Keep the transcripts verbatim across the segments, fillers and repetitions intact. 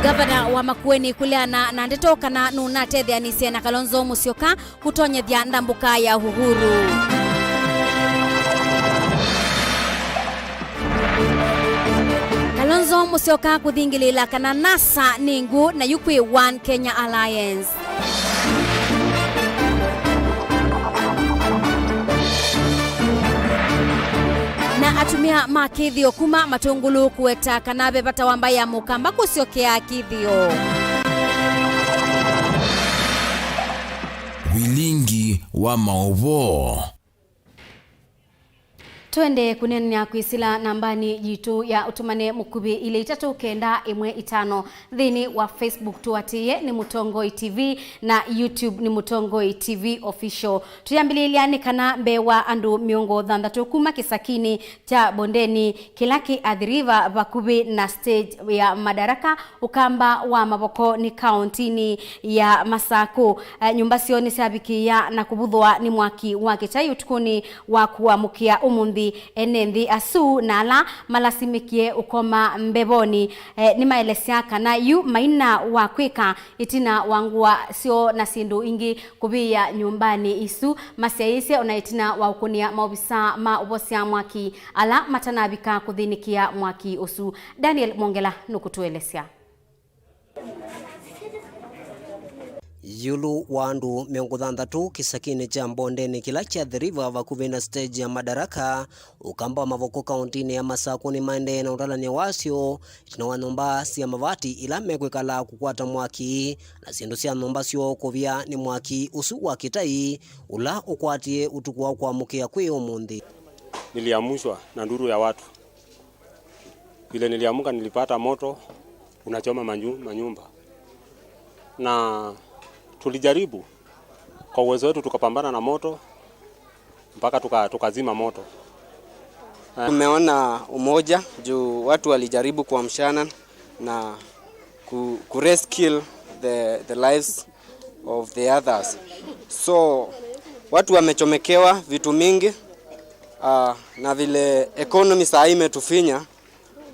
Ngavana wa Makueni kũleana na ndeto kana nũnatetheanisye na Kalonzo Musyoka kũtonyethya ndambũka ya Uhuru. Kalonzo Musyoka kũthingĩlĩĩla kana NASA nĩ ngũ na yu kwĩ One Kenya Alliance. Na atumĩa ma kĩthĩo kuma Matũngũlũ kũweta kana ve vata wa mbaĩ ya Mũkamba kũsyokea kĩthĩo. Vilingi wa maũvoo. Twende kũneenany'a kwĩsĩla nambanĩ yitũ ya ũtũmane mũkuvĩ ilĩ itatũ kenda ĩmwe itano nthĩnĩ wa Facebook. Tũatĩĩe nĩ Mũtongoi T V na YouTube nĩ Mũtongoi T V Official. Tũyambĩlĩlya nĩ kana mbee wa andũ mĩongo thanthatũ kuma kĩsakinĩ kya Bondeni kĩla kĩ Athi River vakuvĩ na stage ya Madaraka Ũkamba wa Mavoko nĩ kaũntinĩ ya Masakũ. Eh, nyũmba syoo nĩsyavikĩĩa na kũvuthwa nĩ mwaki wa kĩtai ũtukũnĩ wa kũamũkĩa ũmũnthĩ. Ene nthĩ asu na ala malasimĩkie ũkoma mbevonĩ, eh, nĩmaelesya kana yu maina wa kwĩka ĩtina wa ngũa syoo na syĩndũ ingĩ kũvĩĩa nyũmbanĩ isu masyaĩĩsye ona ĩtina wa ũkũnĩa maovisaa ma ũvosya mwaki ala matanavika kũthĩnĩkĩa mwaki ũsu. Daniel Mwongela nũkũtũelesya. Ĩũlũ wa andũ mĩongo thanthatũ kĩsakinĩ kya Mbondeni kĩla kya The River vakuvĩ na stage ya Madaraka, Ũkamba wa Mavoko kaũntinĩ ya Masakũ nĩmaendee na ũtalany'a wasyo ĩtina wa nyũmba sya mavati ila mekwĩkala kũkwata mwaki na syĩndũ sya nyũmba syoo kũvya nĩ mwaki ũsu wa kĩtai ũla ũkwatie ũtukũ wa kũamũkĩa kwĩ ũmũnthĩ. Niliamshwa na nduru ya watu. Vile niliamka, nilipata moto unachoma manyu-, manyumba. Na tulijaribu kwa uwezo wetu, tukapambana na moto mpaka tuka-, tukazima moto. Eh. Tumeona umoja juu watu walijaribu kuamshana na ku-, ku rescue the, the lives of the others. So, watu wamechomekewa vitu mingi, ah, na vile economy saa hii imetufinya,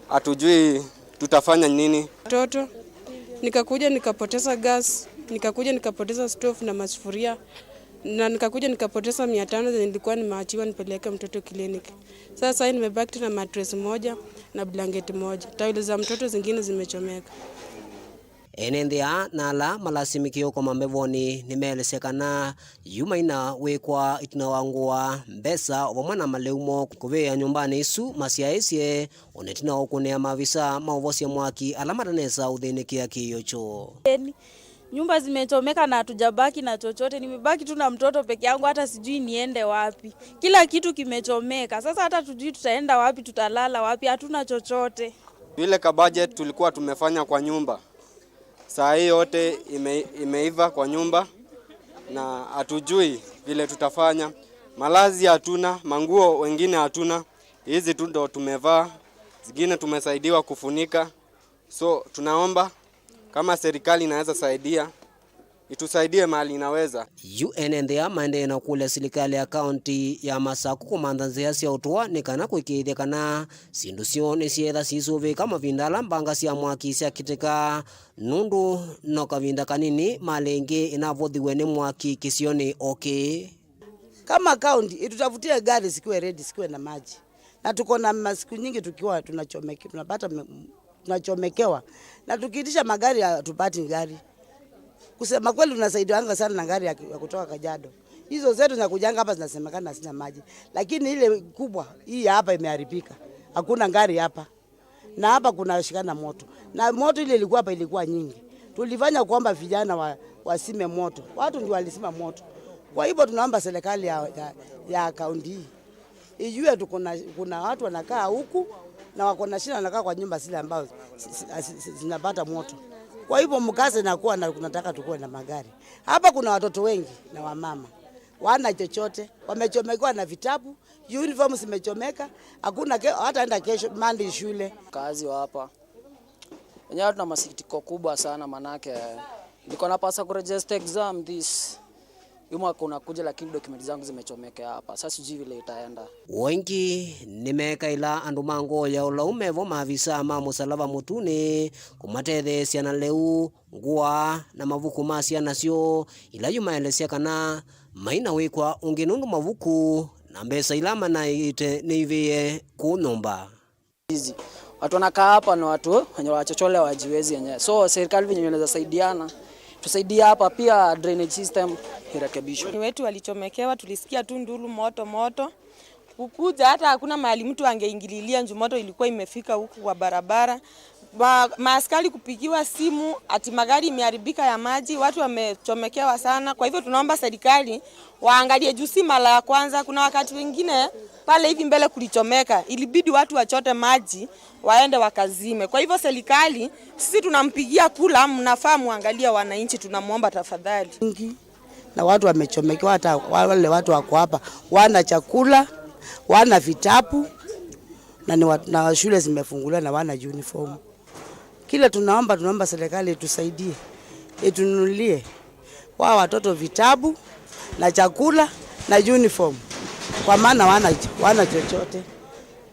hatujui tutafanya nini. Mtoto, nikakuja nikapoteza gas, nikakuja nikapoteza stove na masufuria, na nikakuja nikapoteza mia tano zenye nilikuwa nimeachiwa nipeleke mtoto kliniki. Sasa hii nimebaki tu na mattress moja na blanket moja. Taulo za mtoto zingine zimechomeka. Ene nthĩ aa na ala malasimĩkie ũkoma mbevonĩ nĩmeelesya kana yu maina wĩkwa ĩtina wa ngũa, mbesa, o vamwe na malĩu moo kũvĩĩa nyũmbanĩ isu masyaĩĩsye, o na ĩtina wa ũkũnĩa maavisa ma ũvosya mwaki ala matanesa ũthĩnĩkĩa kĩĩo kyoo. Nyumba zimechomeka na hatujabaki na chochote. Nimebaki tu na mtoto peke yangu, hata sijui niende wapi. Kila kitu kimechomeka. Sasa hata tujui tutaenda wapi, tutalala wapi, hatuna chochote. Ile ka budget tulikuwa tumefanya kwa nyumba, saa hii yote ime-, imeiva kwa nyumba na hatujui vile tutafanya. Malazi hatuna, manguo wengine hatuna. Hizi tu ndo tumevaa, zingine tumesaidiwa kufunika. So, tunaomba kama serikali inaweza saidia, itusaidie mahali inaweza. Yu ene nthĩ aa maendee na kũlya silikalĩ ya kaũnti ya Masakũ kũmantha nzĩa sya ũtũa nĩ kana kũĩkĩĩthya kana syĩndũ syoo nĩsyeetha siisũvĩĩka mavinda ala mbanga sya mwaki syakitĩka, nũndũ no kavinda kanini malĩ ĩngĩ ĩnavũthiwe nĩ mwaki kĩsionĩ o kĩĩ. Kama kaunti, itutafutie gari zikuwe ready, zikuwe na maji. Na tuko na masiku nyingi tukiwa tunachomeke-, tunapata me-, tunachomekewa. Na tukiitisha magari, hatupati gari. Kusema kweli, tunasaidiwanga sana na gari ya, ya kutoka Kajiado. Hizo zetu zinakujanga hapa zinasemekana hazina maji. Lakini ile kubwa, hii ya hapa imeharibika. Hakuna gari hapa. Na hapa kunashikana moto. Na moto ile ilikuwa hapa ilikuwa nyingi. Tulifanya kuomba vijana wa, wasime moto. Watu ndio walisima moto. Kwa hivyo tunaomba serikali ya, ya, ya kaunti hii ijue tu kuna, kuna watu wanakaa huku na wako na shida, wanakaa kwa nyumba zile ambazo si-, si-, si-, si-, zinapata moto. Kwa hivyo mkaze na kuwa na, tunataka tukuwe na magari. Hapa kuna watoto wengi na wamama. Wana chochote, wamechomekewa na vitabu, uniform zimechomeka, hakuna ke-, hata enda kesho Monday shule. Kazi wa hapa. Wenyewe tuna masikitiko kubwa sana manake niko napasa kuregister exam this Hii mwaka unakuja, lakini document zangu zimechomekea hapa. Sasa sijui vile itaenda. Oingĩ nĩmekaĩla andũ ma ngoo ya ũlau mevo maavisa ma Mũsalaba Mũtune kũmatetheesya na lĩu, ngũa, na mavuku ma syana syoo, ila yu maelesya kana maina wĩkwa ũngĩ nũndũ mavuku na mbesa ila manaĩte nĩivĩĩe kũu nyũmba. Hizi. Watu wanakaa hapa ni watu wenye wachochole, wajiwezi wenyewe. So serikali venye inaweza saidiana, tusaidie hapa pia, drainage system irekebishwe. Ni wetu walichomekewa, tulisikia tu ndulu, moto, moto. Kukuja hata hakuna mahali mtu angeingililia juu moto ilikuwa imefika huku kwa barabara. Ma, maaskari kupigiwa simu ati magari imeharibika ya maji, watu wamechomekewa sana. Kwa hivyo tunaomba serikali waangalie juu si mara ya kwanza. Kuna wakati wengine pale hivi mbele kulichomeka, ilibidi watu wachote maji waende wakazime. Kwa hivyo serikali, sisi tunampigia kula, mnafaa muangalie wananchi, tunamwomba tafadhali. Na watu wamechomekewa, hata wale watu wako hapa wana chakula, wana vitabu, na ni wa-, na shule zimefunguliwa na wana uniform. Kile tunaomba, tunaomba serikali itusaidie, itununulie wa watoto vitabu na chakula na uniform, kwa maana wana, wana chochote.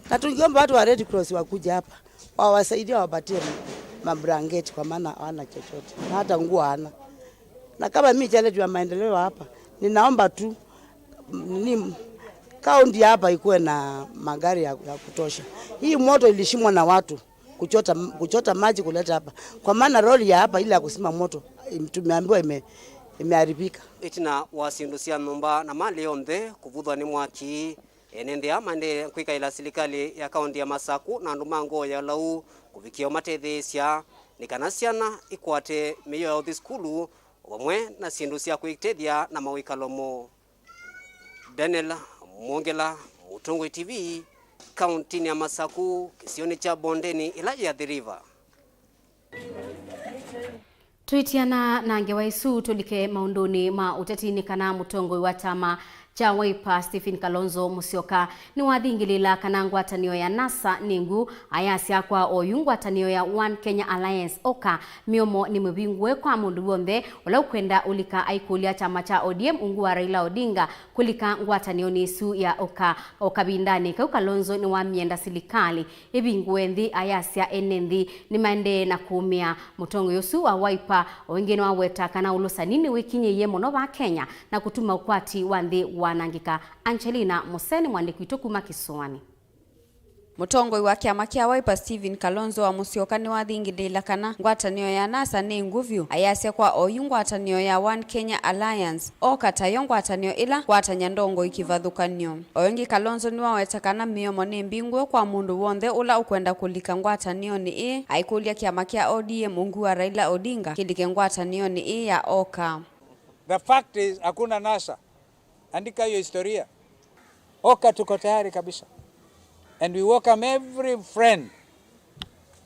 Na tungeomba watu wa Red Cross wakuje hapa, wawasaidie, wawapatie ma-, mablanketi, kwa maana hawana chochote, na hata nguo hawana. Na kama mimi chalet ya maendeleo hapa, ninaomba tu, ni kaunti hapa ikuwe na magari ya, ya kutosha. Hii moto ilishimwa na watu kuchota, kuchota maji kuleta hapa, kwa maana lori ya hapa ile ya kusima moto, im-, tumeambiwa ime-, imeharibika. Ĩtina wa syĩndũ sya nyũmba na malĩ yonthe kũvuthwa nĩ mwaki, ene nthĩ aa maendee kwĩkaĩla silikalĩ ya kaũntĩ ya Masaku na andũ ma ngoo ya ũlau kũvikĩa ũmatetheesya nĩ kana syana ikwate mĩio ya ũthi sukulu, o vamwe na syĩndũ sya kwĩtethya na mawĩkalo moo. Daniel Mwongela, Mũtongoi T V, kaũntĩnĩ ya Masaku, kĩsionĩ kya Bondeni, ĩla yĩ Athi River. Tũitiana na ngewa isu, tũlike maũndũnĩ ma ũteti nĩ kana mũtongoi wa kyama kya Wiper Stephen Kalonzo Musyoka nĩwathingĩlĩĩla kana ngwatanĩo ya NASA nĩ ngũ, ayasya kwa oyu ngwatanĩo ya One Kenya Alliance, OKA, mĩomo nĩ mĩvingũe kwa mũndũ w'onthe ũla ũkwenda ũlika aikũlya kyama kya O D M ungu wa Raila Odinga kũlika ngwatanĩonĩ ĩsu ya OKA. O kavindanĩ kau, Kalonzo nĩwamyenda silikalĩ ĩvingũe nthĩ, ayasya ene nthĩ nĩmaendee na kũũmĩa. Mũtongoi ũsu wa Wiper o ĩngĩ nĩwaweta kana ũlũsani nĩwĩkinyĩie mũno vaa Kenya na kũtuma ũkwati wa nthĩ wanangĩka. Angelina Mũseni, mwandĩki witũ kuma kĩsũanĩ. Mũtongoi wa kyama kya Wiper Stephen Kalonzo wa Musyoka nĩwathingĩlĩĩla kana ngwatanĩo ya NASA nĩ ngũ vyũ, ayasya kwa oyu ngwatanĩo ya One Kenya Alliance, OKA, tayo ngwatanĩo ĩla kwatany'a ndongoi kĩvathũkany'o. O ĩngĩ, Kalonzo nĩwaweta kana mĩomo nĩ mbingũe kwa mũndũ w'onthe ũla ũkwenda kũlika ngwatanĩonĩ ĩĩ, aikũlya kyama kya O D M ungu wa Raila Odinga kĩlike ngwatanĩonĩ ĩĩ ya OKA. The fact is, hakuna NASA. Andika hiyo historia. OKA tuko tayari kabisa. And we welcome every friend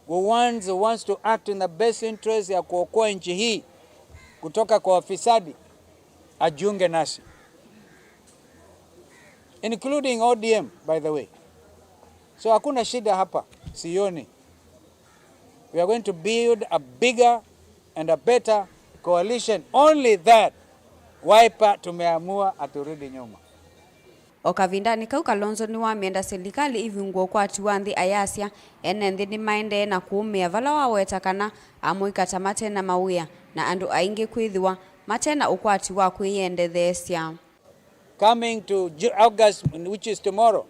who wants, who wants to act in the best interest ya kuokoa nchi hii kutoka kwa wafisadi, ajiunge nasi. Including O D M, by the way. So hakuna shida hapa, sioni. We are going to build a bigger and a better coalition. Only that, Wiper tumeamua, haturudi nyuma. O kavindanĩ kau, Kalonzo nĩwamyenda silikalĩ ĩvingũe ũkwati wa nthĩ, ayasya ene nthĩ nĩmaendee na kũũmĩa, vala waweta kana amũika ta mate na mawĩa na andũ aingĩ kwĩthĩwa mate na ũkwati wa kwĩyendetheesya. Coming to Ju-, August, which is tomorrow,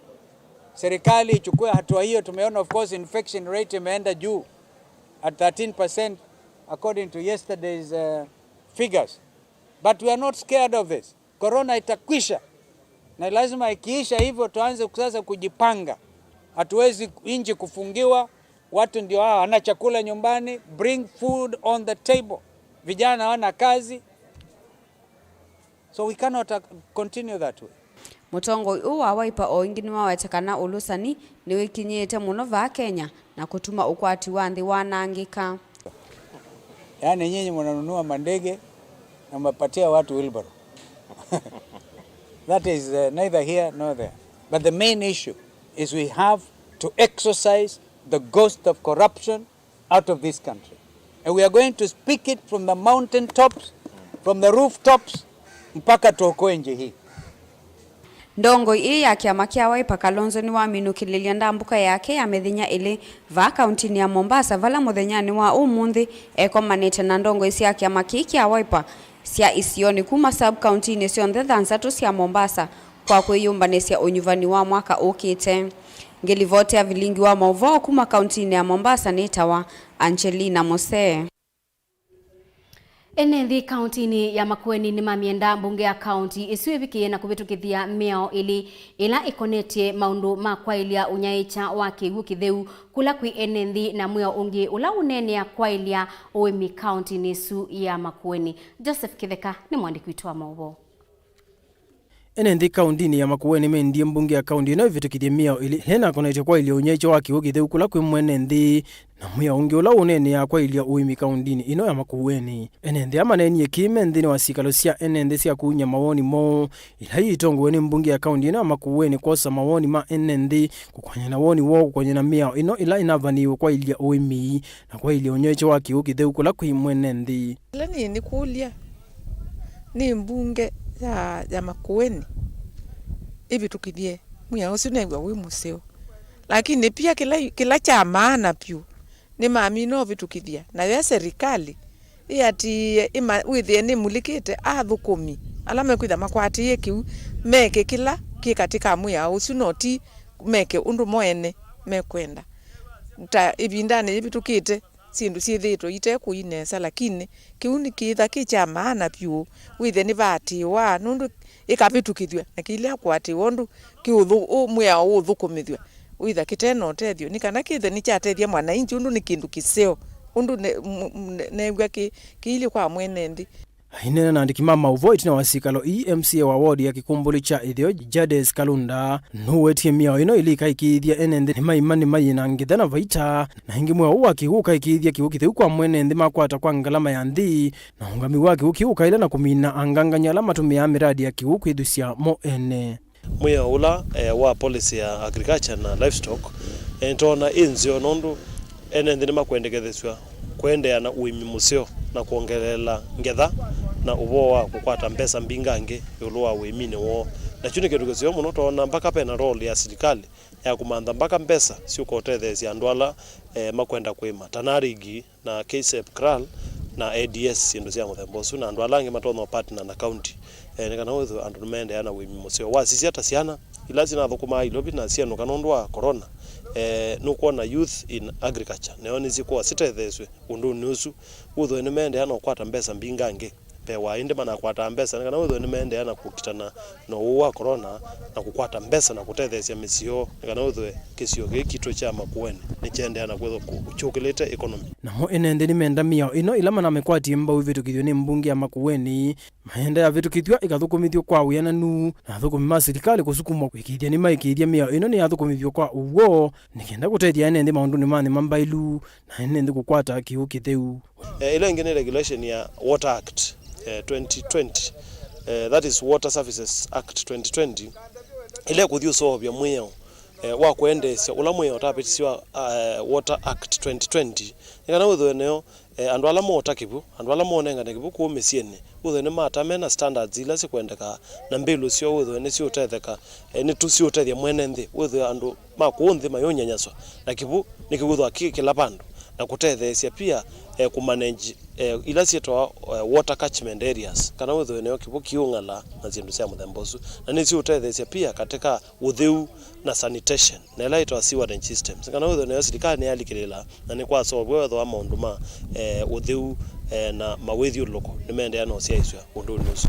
serikali ichukue hatua hiyo. Tumeona, of course, infection rate imeenda juu at thirteen percent according to yesterday's, uh, figures. But we are not scared of this. Corona itakwisha. Na lazima ikiisha hivyo tuanze sasa kujipanga. Hatuwezi nchi kufungiwa, watu ndio hawa hawana chakula nyumbani, bring food on the table. Vijana hawana kazi. So we cannot, uh, continue that way. Mũtongoi ũũ wa Wiper o ĩngĩ nĩwaweta kana ũlũsani nĩwĩkinyĩĩte mũno vaa Kenya na kũtuma ũkwati wa nthĩ wanangĩka. Yaani nyinyi mnanunua mandege na mnapatia watu wheelbarrow. That is, uh, neither here nor there. But the main issue is we have to exorcise the ghost of corruption out of this country. And we are going to speak it from the mountain tops, from the rooftops, Mpaka tuokoe nchi hii. Ndongoi ĩĩ ya kĩama kya Wiper, Kalonzo nĩwaminũkĩlĩlya ndambũka yake ya mĩthenya ĩlĩ vaa kauntinĩ ya Mombasa, vala mũthenyanĩ wa ũmũnthĩ ekomanĩte na ndongoi sya kĩama kĩĩ kya Wiper sya isionĩ kuma sub-kauntinĩ syonthe thanthatũ sya Mombasa kwa kwĩyũmbanĩsya ũnyuvani wa mwaka ũkĩte. Ngĩlivoti ya vilingi wa maũvoo kuma kauntinĩ ya Mombasa nĩtawa Angelina Mosee. Ene nthĩ kauntinĩ ya Makueni nĩmamyenda mbunge ya kaunti ĩsu ĩvikĩe na kũvĩtũkĩthya mĩao ĩlĩ ĩla ĩkonetye maũndũ ma kwaĩlya ũnyaĩĩkya wa kĩw'ũ kĩtheu kũla kwĩ ene nthĩ na mwĩao ũngĩ ũla ũneenea kwaĩlya ũĩmi kauntinĩ ĩsu ya Makueni. Joseph Kĩtheka nĩ mũandĩki witũ wa maũvoo. Ene nthĩ kauntinĩ ya Makueni nĩmendie mbunge ya kaunti ĩno ĩvĩtũkĩthye mĩao ĩlĩ ĩla ĩnakonetye kwaĩlya ũnyaĩĩkya wa kĩw'ũ kĩtheu kũla kwĩ mwene nthĩ na mwĩao ũngĩ ũla ũneeneaa kwaĩlya ũĩmi kauntinĩ ĩno ya Makueni. Ene nthĩ aa maneenie kĩĩ me nthĩnĩ wa syĩkalo sya ene nthĩ sya kũungy'a mawoni moo, ila iitongoew'e nĩ mbunge ya kaunti ĩno ya Makueni kwosa mawoni ma ene nthĩ, kũkonya na woni woo kũkonya na mĩao ĩno ĩla ĩnavanĩĩwe kwaĩlya ũĩmi na kwaĩlya ũnyaĩĩkya wa kĩw'ũ kĩtheu kũla kwĩ mwene nthĩ. Ĩla nĩ nĩkũlya nĩ mbunge ya, ya Makueni ĩvĩtũkĩthye mwĩao ũsu, neew'a wĩ mũseo. Lakini pia kĩla, kĩla kya maana vyũ nĩmamina ũvĩtũkĩthya, nayo serikali ĩatĩĩe ĩma-, wĩthĩe nĩmulĩkĩte athũkũmi ala mekwĩtha makwatĩĩe kĩu meke kĩla kĩ katĩ ka mwĩao ũsu, no ti meke ũndũ mo ene mekwenda. Ta ĩvindanĩ yĩvĩtũkĩte, syĩndũ syĩthĩĩtwe ite kũi nesa, lakini kĩu nĩkĩtha kĩ kya maana vyũ, wĩthĩe nĩvaatĩĩwa, nũndũ ĩkavĩtũkĩthw'a na kĩilea kũatĩĩwa ũndũ kĩũthũ-, ũ-, mwĩao ũũthũkũmĩthw'a, wĩtha kĩte na ũtethyo, nĩ kana kĩthe nĩkyatethya mwananchi, ũndũ nĩ kĩndũ kĩseo, ũndũ ne-, m-, m-, ne-, neew'a kĩ-, kĩilyĩ kwa mwene nthĩ. Aineena na andĩki ma maũvoo ĩtina wa syĩkalo ii, M C A wa ward ya Kĩkũmbũlĩ kya Ĩtheo, Jades Kalunda, nũwetie mĩao ĩno ĩlĩ ĩkaĩkĩĩthya ene nthĩ nĩmaima nĩmayĩ na ngetha na vaita, na ĩngĩ mwĩao ũũ wa kĩw'ũ ũkaĩkĩĩthya kĩw'ũ kĩtheu kwa mwene nthĩ makwata kwa ngalama ya nthĩ, na ũũngamĩi wa kĩw'ũ kĩu ũkaĩla na kũmina angangany'a ala matũmĩaa mĩradi ya kĩw'ũ kwĩthusya mo ene. Mwĩao ũla, eh, wa policy ya agriculture na livestock, eh, nĩtwoona ĩ nzeo, nũndũ ene nthĩ nĩmakwendekethesw'a kũendeea na ũĩmi mũseo na kwongeleela ngetha na ũvoo wa kũkwata mbesa mbingangĩ ĩũlũ wa ũĩminĩ woo. Na kyu nĩ kĩndũ kĩseo mũno, twoona mbaka ve na role ya silikalĩ ya kũmantha mbaka mbesa syũka ũtetheesya andũ ala, eh, makwenda kũĩma, ta Narigi na K S E B, CRAL, na A D S, syĩndũ sya mũthemba ũsu, na andũ ala angĩ matonya partner na county, eh, nĩ kana wĩthwe andũ nĩmaendeea na ũĩmi mũseo. Wasisya ta syana ila sinathũkũmaa Nairobi na syenũka nũndũ wa corona, eh, nũkwona Youth in Agriculture, nĩyo nĩsyĩkũa sitetheesw'e ũndũnĩ ũsu, wĩthwe nĩmaendeea na ũkwata mbesa mbingangĩ. Mbee wa ĩndĩ manakwataa mbesa nĩ kana wĩthwe nĩmaendeea na kũkitana na ũwau wa corona na kũkwata mbesa na kũtetheesya mĩsyĩ yoo, nĩ kana wĩthwe kĩsio kĩĩ kitũ kya Makueni nĩkyaendeea na kwĩthwa kũ-, kyũkĩlĩte economy. Namo ene nthĩ nĩmenda mĩao ĩno ĩla manamĩkwatie mbau ĩvĩtũkĩthw'e nĩ mbunge ya Makueni, mayenda yavĩtũkĩthw'a ĩkathũkũmĩthw'e kwa wĩananu, na athũkũmi ma silikalĩ kũsukumwa kũĩkĩĩthya nĩmaĩkĩĩthya mĩao ĩno nĩyathũkũmĩthw'a kwa ũw'o, nĩ kenda kũtethya ene nthĩ maũndũnĩ ma nthĩ mambaĩlu, na ene nthĩ kũkwata kĩw'ũ kĩtheu. Eh, ĩla ĩngĩ nĩ regulation ya Water Act, eh, twenty twenty, eh, that is Water Services Act twenty twenty, ĩla ĩkũthi ũseũvya mwĩao, eh, wa kũendeesya ũla mwĩao ũtavĩtisye wa, eh, Water Act twenty twenty, nĩ kana wĩthwe nĩyo, eh, andũ ala moota kĩw'ũ, andũ ala monengane kĩw'ũ kũu mĩsyĩnĩ, wĩthwe nĩmata mena standards ila sikwendeka, na mbĩlũ syoo wĩthwe nĩsiũtetheka, eh, nĩtu-, siũtethya mwene nthĩ, wĩthwe andũ ma kũũ nthĩ mayũnyanyaswa, na kĩw'ũ nĩkĩwĩthwa kĩ kĩla vandũ, na kũtetheesya pia, eh, kũmanage, eh, ila syĩtawa, eh, water catchment areas, kana wĩthĩwe nĩyo kĩw'ũ kĩũng'ala na syĩndũ sya mũthemba ũsu, na nĩsyĩũtetheesya pia katika ũtheu na sanitation, na ĩla yĩtawa sewerage systems, kana wĩthĩwe nĩyo silikalĩ nĩyalikĩlĩĩla na nĩkwaseũvw'a wethĩwa maũndũ ma, eh, ũtheu, eh, na mawĩthyũlũlũko nĩmaendeea na ũsyaĩĩsw'a ũndũnĩ ũsu.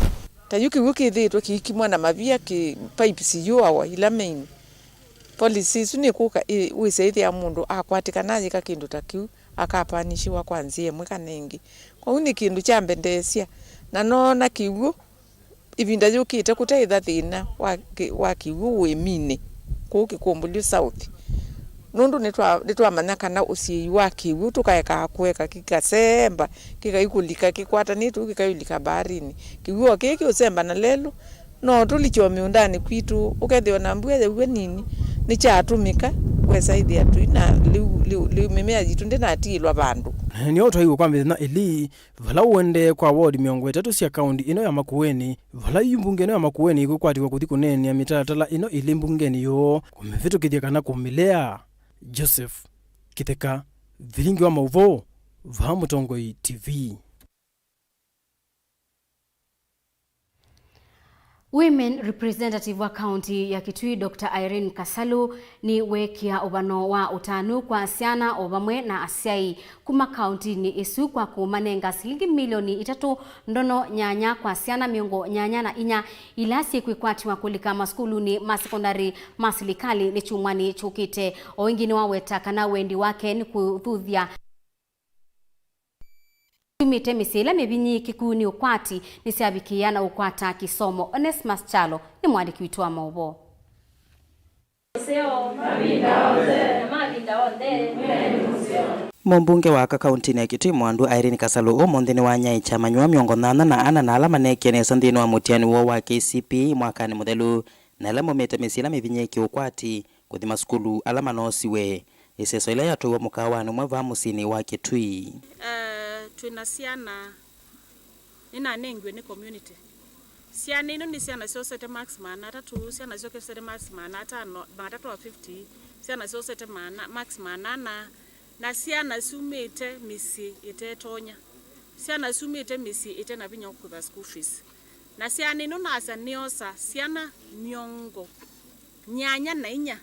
Ta yu kĩw'ũ kĩthĩĩtwe kĩikimwa na mavia, kĩ pipes iyũawa ila main. Policy ĩsu nĩkũka ĩ-, wĩse ĩthĩa mũndũ akwatĩkana ayĩka kĩndũ ta kĩu, akapanishiwa kwa nzĩa ĩmwe kana ĩngĩ. Kwoou nĩ kĩndũ kya mbendeesya, na noona kĩw'ũ, ĩvinda yũkĩte kũteĩtha thĩna wa kĩ-, wa kĩw'ũ ũĩminĩ kũu Kĩkũmbũlyũ South. Nũndũ nĩtwa-, nĩtwamanya kana ũsiĩi wa kĩw'ũ tũkaekaa kũeka kĩkasemba, kĩkai kũlika kĩkwatanĩtwe ũu kĩkai ũlika mbaarinĩ. Kĩw'ũ o kĩĩ kĩũsemba na lelũ, no tũlike o mĩũndanĩ kwitũ, ũkethĩa o na mbua yaua nini, nĩkyatũmĩka twesa ĩthĩa tũi na lĩu, lĩu, lĩu mĩmea yitũ ndĩnatiĩlwa vandũ. Nĩyo twaiwe kwa mĩthenya ĩlĩ, vala ũendee kwa ward mĩongo ĩtatũ sya kaũnti ĩno ya Makueni, vala yu mbunge ĩno ya Makueni ĩkwĩkwatĩwa kũthi kũneenea mĩtalatala ĩno ĩlĩ mbungeni yoo, kũmĩvĩtũkĩthya kana kũmĩlea. Joseph Kĩtheka, vilingi wa maũvoo, vaa Mũtongoi T V. Women Representative wa kaunti ya Kitui, Doctor Irene Kasalu, nĩweekĩa ũvano wa ũtanu kwa syana o vamwe na asyai kuma kauntinĩ ĩsu kwa kũmanenga silingi milioni itatũ ndono nyanya kwa syana mĩongo nyanya na inya ila syĩkwĩkwatĩwa kũlika masukulunĩ ma sekondalĩ ma silikalĩ nĩ kyumwanĩ kyũkĩte. O ĩngĩ nĩwaweta kana wendi wake nĩ kũthuthya syumĩte mĩsyĩ ĩla mĩvinyĩĩkĩku nĩ ũkwati nĩsyavikĩĩa na ũkwata kĩsomo. Onesmus Kyalo nĩ mũandĩki witũ wa maũvoo. Mũmbunge wa aka kauntinĩ ya Kitui Mwandu Irene Kasalu ũmũnthĩ nĩwanyaĩĩkya amanyĩw'a mĩongo nyanya na ana na ala maneekie nesa nthĩnĩ wa mũtiani woo wa K C P E mwakanĩ mũthelu, na ala maumĩte mĩsyĩ ĩla mĩvinyĩĩkĩe ũkwati kũthi masukulu ala manoosiwe. Ĩseso ĩla yatwaiwe mũkaawanĩ ũmwe vaa mũsyĩnĩ wa Kitui. Eh, twĩ na syana nĩnanengiwe nĩ community. Syana ino nĩ syana syosete marks maana atatũ, syana syosete marks maana atano, maana atatũ wa fifty, syana syosete maana, marks maana ana, na syana syumĩte mĩsyĩ ĩtetonya. Syana syumĩte mĩsyĩ ĩte na vinya wa kũkũtha school fees. Na syana ino nasa nĩosa syana mĩongo nyanya na inya,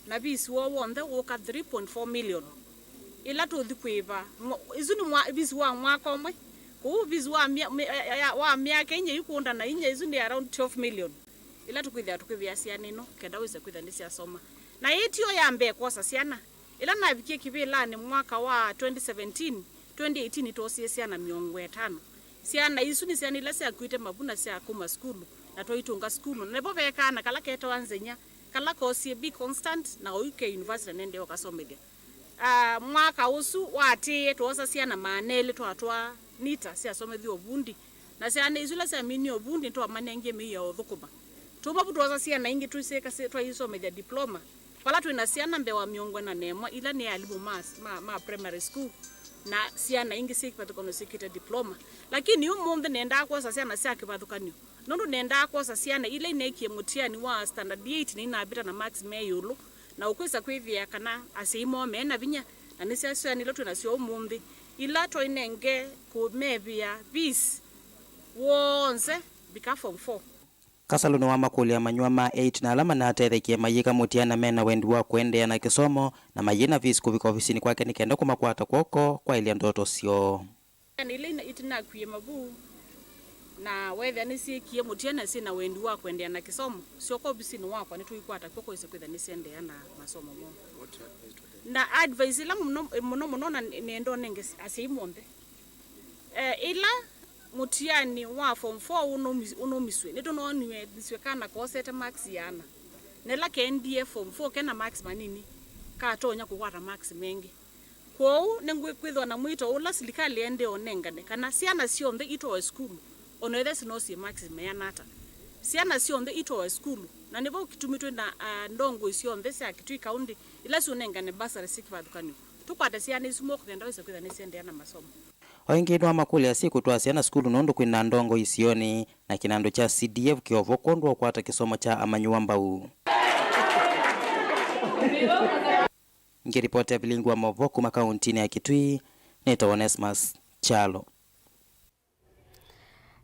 na visi woo w'onthe wũka three point four million. Ĩla tũthi kwĩva, mwa-, isu nĩ mwa-, visi wa mwaka ũmwe. Kũu visi wa mya-, mya-, ya, ya, wa myaka inya ĩkũnda na inya, isu nĩ around twelve million. Ĩla tũkwĩthĩa tũkĩvĩa syana ino, kenda wĩse kwĩtha nĩsyasoma. Na ĩĩ tiyo ya mbee kwosa syana. Ĩla navikie kĩvĩlanĩ mwaka wa twenty seventeen, twenty eighteen nĩtwosie syana mĩongo ĩtano. Syana isu nĩ syana ila syakuĩte mavu na syakuma sukulu, na twaitũnga sukulu. Na nĩvo ve kana kala ketawa Nzenya, kala koosie B Constant, na oyu ke university na nendee ũkasomethya. Ah, mwaka ũsu waatĩĩe, twoosa syana maana elĩ twatwaa Nita syasomethya ũvundi. Na syana isu ila syaminie ũvundi nĩtwamanengie mĩio ya ũthũkũma. Tuma vu twoosa syana ingĩ twĩsĩka sy-, twaisomethya diploma. Vala twĩ na syana mbee wa mĩongo ĩna na ĩmwe ila nĩ alimũ ma, ma, ma primary school, na syana ingĩ syĩ kĩvathũkany'o syĩkĩte diploma. Lakini ũmũnthĩ nendaa kwosa syana sya kĩvathũkany'o, nũndũ nendaa kwosa syana ila ineekie mũtiani wa standard eight na inavĩta na marks me ĩũlũ, na ũkwĩsa kwĩthĩa kana asyai moo me na vinya, na nĩsyo syana ila twĩ nasyo ũmũnthĩ, ila twainenge kũmevĩa fees w'onthe mbika form four. Kasalu nĩwamakũlya amanyĩw'a ma eight na ala manatethekie mayĩka mũtiana me na wendi wa kũendeea na kĩsomo na mayĩ na fees kũvika ovisinĩ kwake nĩ kenda kũmakwata kw'oko kwaĩlya ndoto syoo. Ila ina-, itinakwie mavu, na weethĩa nĩsyĩkie mũtiana syĩ na wendi wa kũendeea na kĩsomo, syoka ovisinĩ wakwa nĩtũikwata kw'oko ise kwĩtha nĩsyendeea na masomo moo. Na advice ĩla mũno mũno mũno na nĩ-, nĩenda ũnenge asyai monthe, eh, ĩla mũtiani wa form four ũnũmi-, ũnũmisw'e, nĩtũnooniwe nĩsw'e kana koosete marks ya ana, na ĩla keendie form four kena marks manini, katonya kũkwata marks mengĩ. Kwoou nĩngwĩthwa na mwĩto ũla silikalĩ ĩendee ũnengane, kana syana syonthe itoe sukulu, ona ethĩwa sinoosie marks meana ata. Syana syonthe itoe sukulu, na nĩvo kĩtumi twĩ na, ah, ndongoi syonthe sya Kitui County ila siũnengane bursary syĩ kĩvathũkany'o. Tũkwate syana isu moko kenda wĩse kwĩtha nĩsyendeea na masomo. O ĩngĩ nĩwamakũlya asyai kũtwaa syana sukulu nũndũ kwĩ na ndongoi isionĩ, na kĩnandũ kya C D F kĩ o vo kwondũ wa kũkwata kĩsomo kya amanyĩw'a mbau. Ngĩripotĩa vilingi wa maũvoo kuma kauntinĩ ya Kitui, nĩtawa Onesmus Kyalo.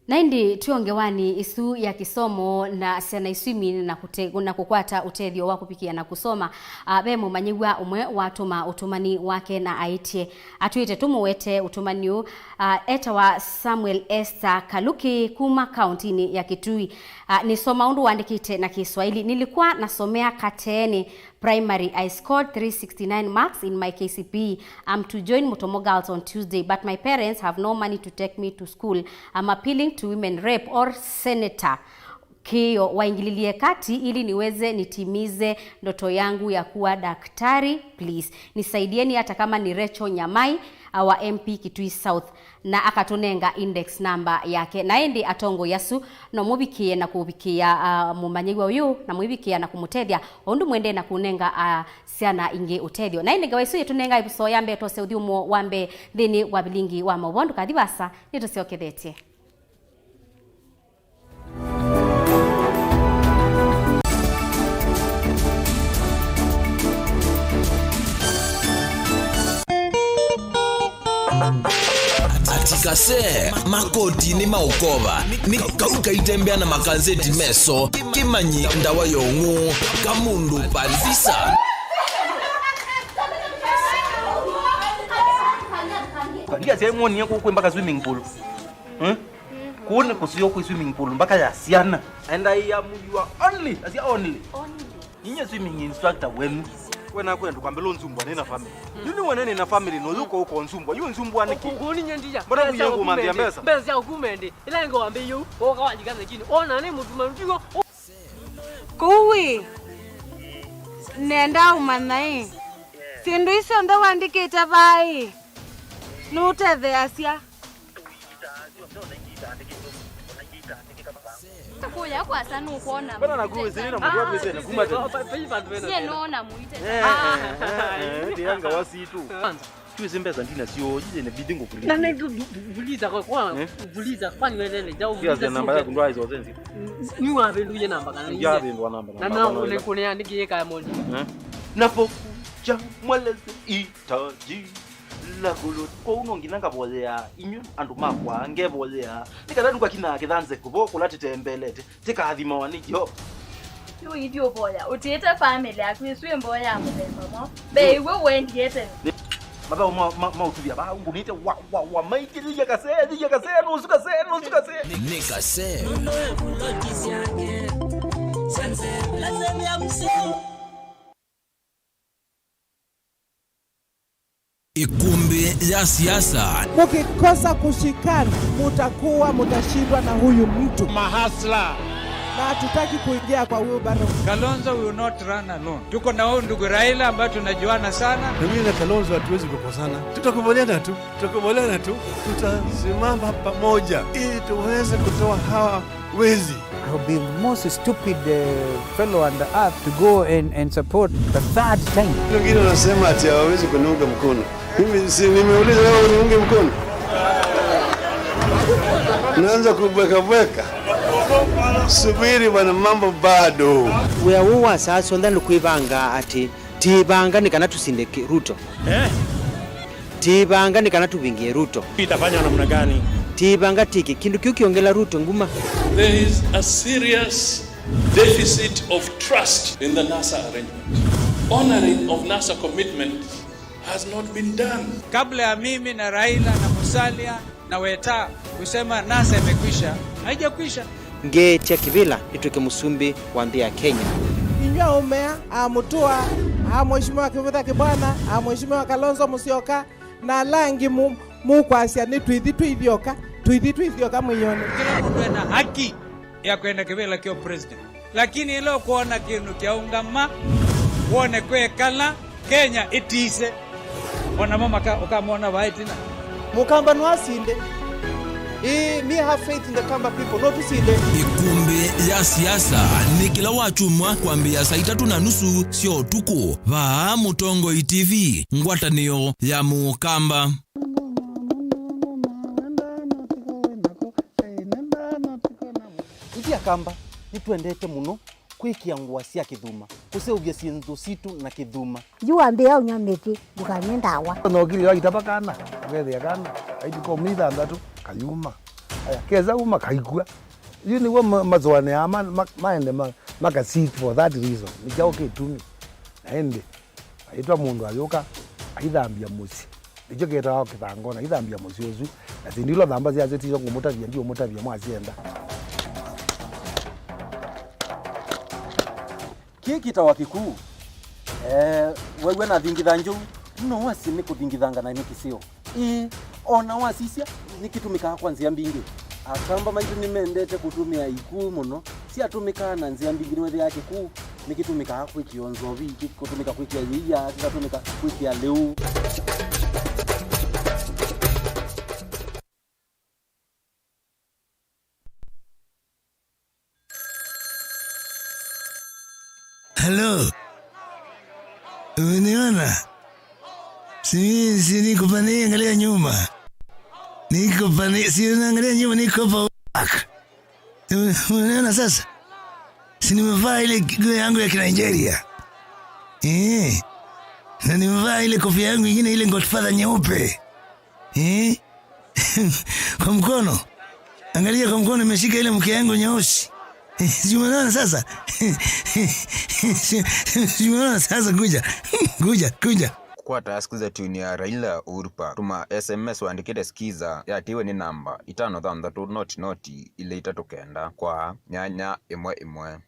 Na ĩndĩ twĩ o ngewanĩ ĩsu ya kĩsomo na syana isu imina na kũte-, na kũkwata ũtethyo wa kũvikĩa na kũsoma, a, ve mũmanyĩw'a ũmwe watũma ũtũmani wake na aĩtye atwĩte tũmũwete ũtũmani ũũ. A, etawa Samuel Esther Kaluki kuma kauntinĩ ya Kitui. A, nĩsoma ũndũ wandĩkĩte na Kĩswaili. Nilikuwa nasomea Kateeni Primary, I scored three sixty-nine marks in my K C P E. I'm to join Mutomo Girls on Tuesday, but my parents have no money to take me to school. I'm appealing to women rep or senator Kĩo waingililie kati ili niweze nitimize ndoto yangu ya kuwa daktari, please. Nisaidieni hata kama ni Rachel Nyamai, our M P Kitui South, na akatũnenga index number yake. Na ĩndĩ atongoi asu no mũvikĩe na kũvikĩa, ah, mũmanyĩw'a ũyũ, na mũivikĩa na kũmũtethya, o ũndũ mwendee na kũnenga, ah, syana ingĩ ũtethyo. Na ĩndĩ ngewa ĩsu yĩtũnenga ĩvuso ya mbee twose ũthyũmũo wa mbee nthĩnĩ wa vilingi wa maũvoo. Ndũkathi vaasa, nĩtũsyokethetye. Atikase makoti nĩ maũkova, nĩ kau kaitembea na makanzeti meso, kĩmanyi ndawa ya ũng'ũ, kamũndũ palifisa. Ndiasya mwonie kũkwĩ mpaka swimming pool. Hmm? Kũu nĩ kũseo kwĩ swimming pool mpaka ya syana. And I am your only, I say only. Only. Ninye swimming instructor wenu. We nakwenda kwambĩla ũnzumbwa nĩ na family. Yu nĩ wene nĩ na family no yuko uko nzumbwa. Yu nzumbwa nĩkĩ? Kũkũninya ndia. Mbona kuya kumambia mbesa? Mbesa ya kumende. Ila ngo ambe yu. Oka wajika lakini. Ona nĩ mtu mandigo. Kũu ĩ, nenda ũmanya ĩ, syĩndũ isu syonthe wandĩkĩte vaa ĩ, nũtetheeasya. Kũya kwasa nũkwona. Mbona nakuwa sina mtu wa pesa na kuma tena? Nyie nona muite. Eh, eh, eh, eh, ndianga wasitu. Kwanza. Twĩsĩ mbesa ndinasyo, ĩĩ nĩbidi ngũkulize. Na nĩ ndu-, ndu-, vuliza kwa, kwa, eh? Vuliza, kwani welele, ja vuliza. Siasa namba yaku ndwaisosenzia. Nĩ wavĩndũie namba kana nĩ? Yavĩndũa namba, na namba na kana ũle kũnea nĩ kĩĩ kaya mondi. Eh? Napokuja mweleze hitaji langu lote. Kwa uno nginya ngavoyea, inyu andũ makwa, ngevoyea. Nĩ kana ndũkakinaa kĩthanze kũvo kũla tĩtembelete. Tĩkathimawa nĩ Yeova. Yu ithi ũvoya, ũtiĩte famĩlĩ yaku ĩsu ĩ mboya ya mũthemba mwaũ? Mbee iw'e ũendie tene. Mathaũ ma, ma, ma ũtuvya vaa ngũnĩte wa, wa, wa maingĩlĩlya kasee, thilya kasee, nũsu kasee, nũsu kasee. Nĩ, nĩ kasee. Ikumbĩ ya siasa. Mkikosa kushikana, mutakuwa mutashindwa na huyu mtu. Mahasla. Na hatutaki kuingia kwa wheelbarrow. Kalonzo will not run alone. Tuko na huyu ndugu Raila ambaye tunajuana sana. Na mimi na Kalonzo hatuwezi kukosana. Tutakubaliana tu. Tutakubaliana tu. Tutasimama pamoja ili tuweze kutoa hawa wezi. I have been the most stupid, uh, fellow on the earth to go and, and support the third time. Wengine wanasema ati hawawezi kuniunga mkono. Mimi si nimeuliza wewe uniunge mkono? Naanza kubweka bweka. Subiri bwana, mambo bado. Wĩa ũũ wa saa syonthe nĩ kwĩvanga atĩ tĩĩvanga nĩ kana tũsinde kĩ-, Ruto. Eh? Tĩĩvanga nĩ kana tũvingie Ruto. Itafanywa namna gani? Tĩĩvanga tĩke kĩndũ kĩu kĩongela Ruto nguma. There is a serious deficit of trust in the NASA arrangement. Honoring of NASA commitments has not been done. Kabla ya mimi na Raila na Musalia na Weta kusema NASA imekwisha, haijakwisha. Ngeetya kĩvĩla nĩtw'ĩke mũsumbĩ wa nthĩ ya Kenya. Inyw'ĩ aũme aa Mũtũa, aa Mheshimiwa Kĩvũtha Kĩbwana, aa Mheshimiwa Kalonzo Musyoka, na ala angĩ mu-, mũkwasya nĩ tũithi twĩthyoka, tũithi twĩthyoka mwĩone. Kĩla mũndũ ena haki ya kwenda kĩvĩla kya president. Lakini ĩla ũkwona kĩndũ kyaũngama, wone kwekala, Kenya ĩtise, o namo maka-, ũkamona vaa ĩtina. Mũkamba no asinde. Ĩĩ, me have faith in the Kamba people. No tũsinde. Ikumbĩ ya siasa nĩ kĩla wakyumwa kwambĩĩa saa itatũ na nusu sya ũtukũ. Vaa Mũtongoi T V, ngwatanĩo ya Mũkamba. Ithyĩ Akamba nĩtwendete mũno kwĩkĩa ngũa sya kĩthuma, kũseũvya syĩndũ sitũ na kĩthuma. Yu wambĩĩa ũnyw'a mĩtĩ, ndũkanywe ndawa. Nokilio akitava kana, ũkethĩa kana, kaitũ ka myei thanthatũ, kayuma. Aya, kesa uma, kaikw'a. Yu nĩw'o ma-, masũanĩaa ma-, ma-, maende ma-, maka sit for that reason. Nĩ kyaũ kĩtumi? Na ĩndĩ, aitwa mũndũ ayũka, aithambya mũsyĩ. Nĩkyo kĩtawa kĩthangona, aithambya mũsyĩ ũsu. Na syĩndũ ila ũthamba syasyo tisyo ngũmũtavya, ndiũmũtavya mwasyenda. Kĩĩ kĩtawa kĩkuu. Eh, wew'a nathingitha njou, no wasye nĩ kũthingithanga na nĩ kĩseo. Ĩĩ, o na wasisya, nĩkĩtũmĩkaa kwa nzĩa mbingĩ. Akamba maitũ nĩmendete kũtũmĩa ikuu mũno. Kĩatũmĩkaa na nzĩa mbingĩ. Nĩwĩthĩaa kĩkuu nĩkĩtũmĩkaa kwĩkĩa nzovi, kĩkũtũmĩka kwĩkĩa yĩia, kĩkatũmĩka kwĩkĩa lĩu. Hello. Umeniona? Si, si niko pande, angalia nyuma. Niko pande, si unaangalia nyuma, niko hapa. Unaona sasa? Si nimevaa ile nguo yangu ya Kinigeria. Eh. Na nimevaa ile kofia yangu ingine, ile Godfather nyeupe. Eh. Kwa mkono. Angalia kwa mkono, imeshika ile mke yangu nyeusi. Si umeona sasa? Si, si umeona sasa? Kuja. Kuja, kuja. Kũkwata Skiza tune ya Raila Uhuru Park, tũma S M S wandĩkĩte Skiza yatiwe nĩ namba itano thanthatũ noti noti ilĩ itatũ kenda kwa nyanya ĩmwe ĩmwe.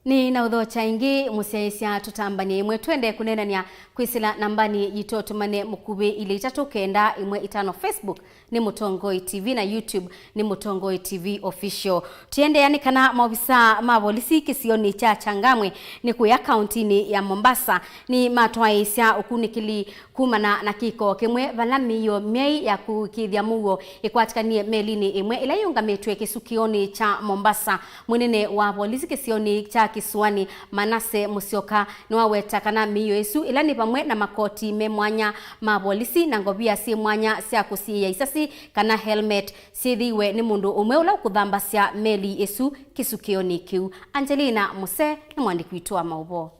Nĩ na ũthokya ĩngĩ, mũsyaĩĩsya tũtambany'e ĩmwe twende kũneenany'a kwĩsĩla nambanĩ yitũ, ũtũmane mũkuvĩ ilĩ itatũ kenda ĩmwe itano. Facebook nĩ Mũtongoi T V na YouTube nĩ Mũtongoi T V Official. Tũiendeea nĩ kana maovisaa ma volisi kĩsionĩ kya Changamwe nĩ kũya kauntinĩ ya Mombasa nĩ matwaĩĩsya ũkunĩkĩli kumana na kĩko kĩmwe vala mĩio myaĩ ya kũĩkĩĩthya mũuo ĩkwatĩkanie melinĩ ĩmwe ĩla yĩũngamĩtw'e kĩsukĩonĩ kya Mombasa. Mũnene wa volisi kĩsionĩ kya Kĩsuanĩ, Manase Musyoka, nĩwaweta kana mĩio ĩsu, ĩla nĩ vamwe na makoti me mwanya ma volisi na ngovia syĩ mwanya sya kũsiĩĩa isasi kana helmet, syĩthĩiwe nĩ mũndũ ũmwe ũla ũkũthambasya meli ĩsu kĩsukĩonĩ kĩu. Angelina Muse nĩ mwandĩki witũ wa maũvoo.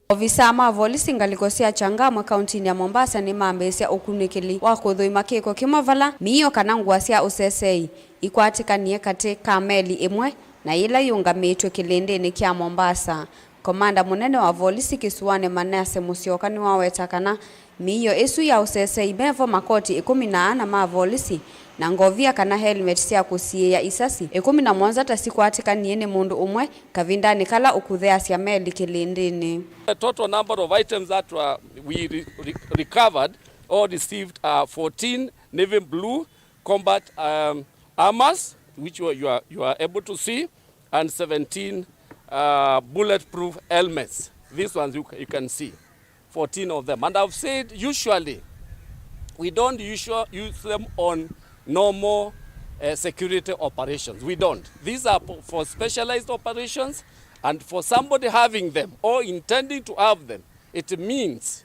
Ovisaa ma volisi ngalĩko sya Changamwe kauntinĩ ya Mombasa nĩmambĩĩsya ũkunĩkĩli wa kũthũima kĩko kĩmwe vala mĩio kana ngũa sya ũsesei ikwatĩkanie katĩ ka meli ĩmwe na yĩla yĩũngamĩtw'e kĩlĩndĩnĩ kya Mombasa. Komanda mũnene wa volisi kĩsuanĩ Manase Musyoka nĩwaweta kana mĩio ĩsu ya ũsesei mevo makoti ĩkũmi na ana ma volisi na ngovia kana helmet sya kũsiĩĩa isasi ĩkũmi na mũonza ta sikwatĩkanie nĩ mũndũ ũmwe kavindanĩ kala ũkutheasya meli kĩlĩndĩnĩ. The total number of items that were, we re-, re-, recovered or received are fourteen navy blue combat, um, armors, which you are, you are, you are able to see, and seventeen, uh, bulletproof helmets. These ones you ca-, you can see. Fourteen of them. And I've said, usually, we don't usual-, use them on normal, uh, security operations. We don't. These are po-, for specialized operations, and for somebody having them or intending to have them, it means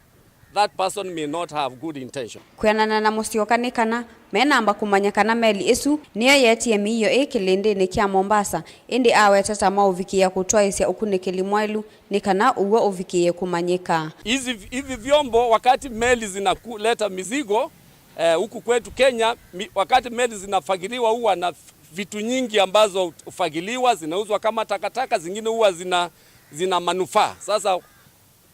that person may not have good intention. Kwĩanana na Musyoka nĩ kana menamba kũmanya kana meli ĩsu nĩyo yeetie mĩio ĩ kĩlĩndĩnĩ kya Mombasa, ĩndĩ aweta ta maũvikĩĩa kũtwaĩĩsya ũkunĩkĩli mwaĩlu nĩ kana ũw'o ũvikĩĩe kũmanyĩka. Hizi, hivi vyombo wakati meli zinaleta mizigo, eh, huku kwetu Kenya, mi-, wakati meli zinafagiliwa huwa na vitu nyingi ambazo hufagiliwa, zinauzwa kama takataka, zingine huwa zina, zina manufaa. Sasa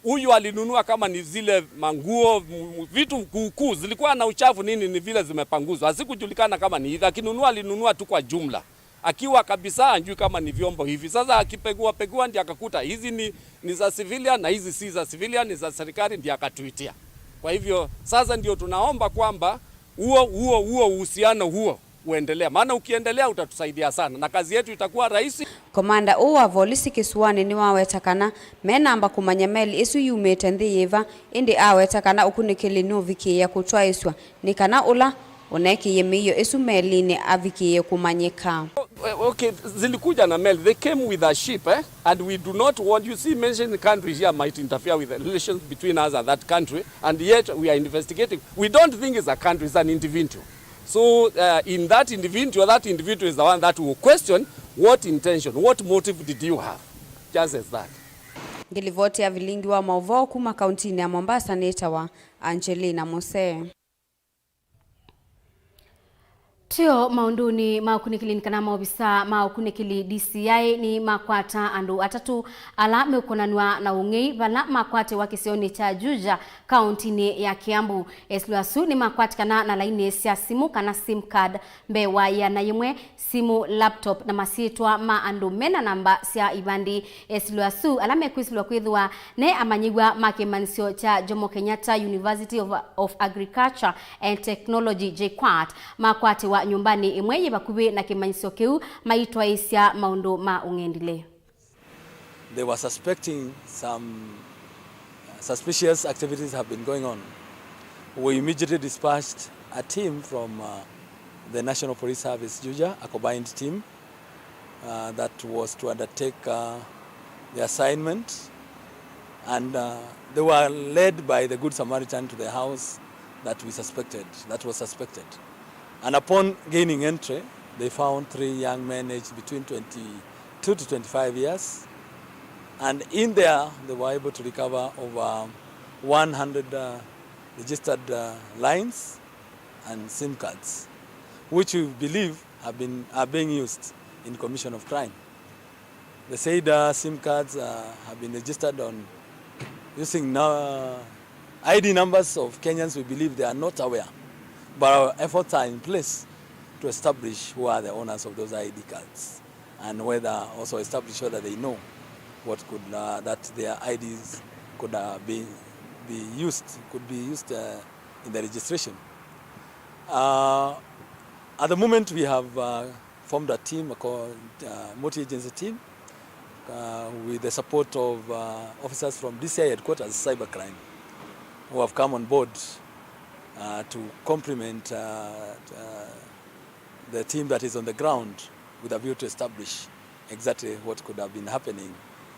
huyu alinunua kama ni zile manguo, m-, vitu kuukuu, zilikuwa na uchafu nini, ni vile zimepanguzwa. Hazikujulikana kama ni hivi. Akinunua, alinunua tu kwa jumla. Akiwa kabisa hajui kama ni vyombo hivi. Sasa akipegua pegua ndio akakuta hizi ni, ni za civilian na hizi si za civilian, ni za serikali, ndio akatuitia. Kwa hivyo sasa ndio tunaomba kwamba huo, huo, huo uhusiano huo uendelea. Maana ukiendelea utatusaidia sana na kazi yetu itakuwa rahisi. Komanda ũũ wa volisi kĩsuanĩ nĩwaweta kana menamba kũmanya meli ĩsu yumĩte nthĩ yĩva, ĩndĩ aweta kana ũkunĩkĩli nũvikĩĩa kũtwaĩsw'a nĩ kana ũla ũneekĩie mĩio ĩsu melinĩ avikĩĩe kũmanyĩka. O-, okay, zilikuja na meli. They came with a ship, eh? And we do not want, you see, mentioning countries here might interfere with the relations between us and that country, and yet we are investigating. We don't think it's a country, it's an individual. So, uh, in that individual, that individual is the one that will question what intention, what motive did you have? Just as that. Ngĩlivoti ya vilingi wa maũvoo kuma kauntinĩ ya Mombasa nĩtawa Angelina Muse. Tũyo maũndũnĩ ma ũkunĩkĩli nĩ kana maovisa ma ũkunĩkĩli D C I nĩmakwata andũ atatũ ala meũkonanw'a na ũng'ei vala makwatewa kĩsionĩ kya Juja, kaũntinĩ ya Kiambu. Esilwa asu nĩmakwatĩkana na laini sya simũ kana sim card mbee wa ĩana yĩmwe, simũ, laptop na masyĩtwa ma andũ mena namba sya ivandĩ. Esilwa asu ala mekwĩsilwa kwĩthĩwa ne amanyĩw'a ma kĩmanyĩsyo kya Jomo Kenyatta University of, of Agriculture and Technology, JKUAT, makwatĩwa nyũmbanĩ ĩmwe yĩ vakuvĩ na kĩmanyĩsyo kĩu maitwaĩĩsya maũndũ ma ũng'endilĩ. They were suspecting some, uh, suspicious activities have been going on. We immediately dispatched a team from, uh, the National Police Service, Juja, a combined team, uh, that was to undertake, uh, the assignment, and, uh, they were led by the Good Samaritan to the house that we suspected, that was suspected. And upon gaining entry, they found three young men aged between twenty-two to twenty-five years. And in there, they were able to recover over one hundred, uh, registered, uh, lines and sim cards, which we believe have been, are being used in commission of crime. The said, uh, sim cards, uh, have been registered on using, uh, I D numbers of Kenyans we believe they are not aware, but our efforts are in place to establish who are the owners of those I D cards and whether, also establish whether they know what could, uh, that their I Ds could, uh, be, be used, could be used, uh, in the registration. Uh, at the moment, we have, uh, formed a team called, uh, multi-agency team, uh, with the support of, uh, officers from D C I headquarters, cybercrime, who have come on board, uh, to complement, uh, uh, the team that is on the ground with a view to establish exactly what could have been happening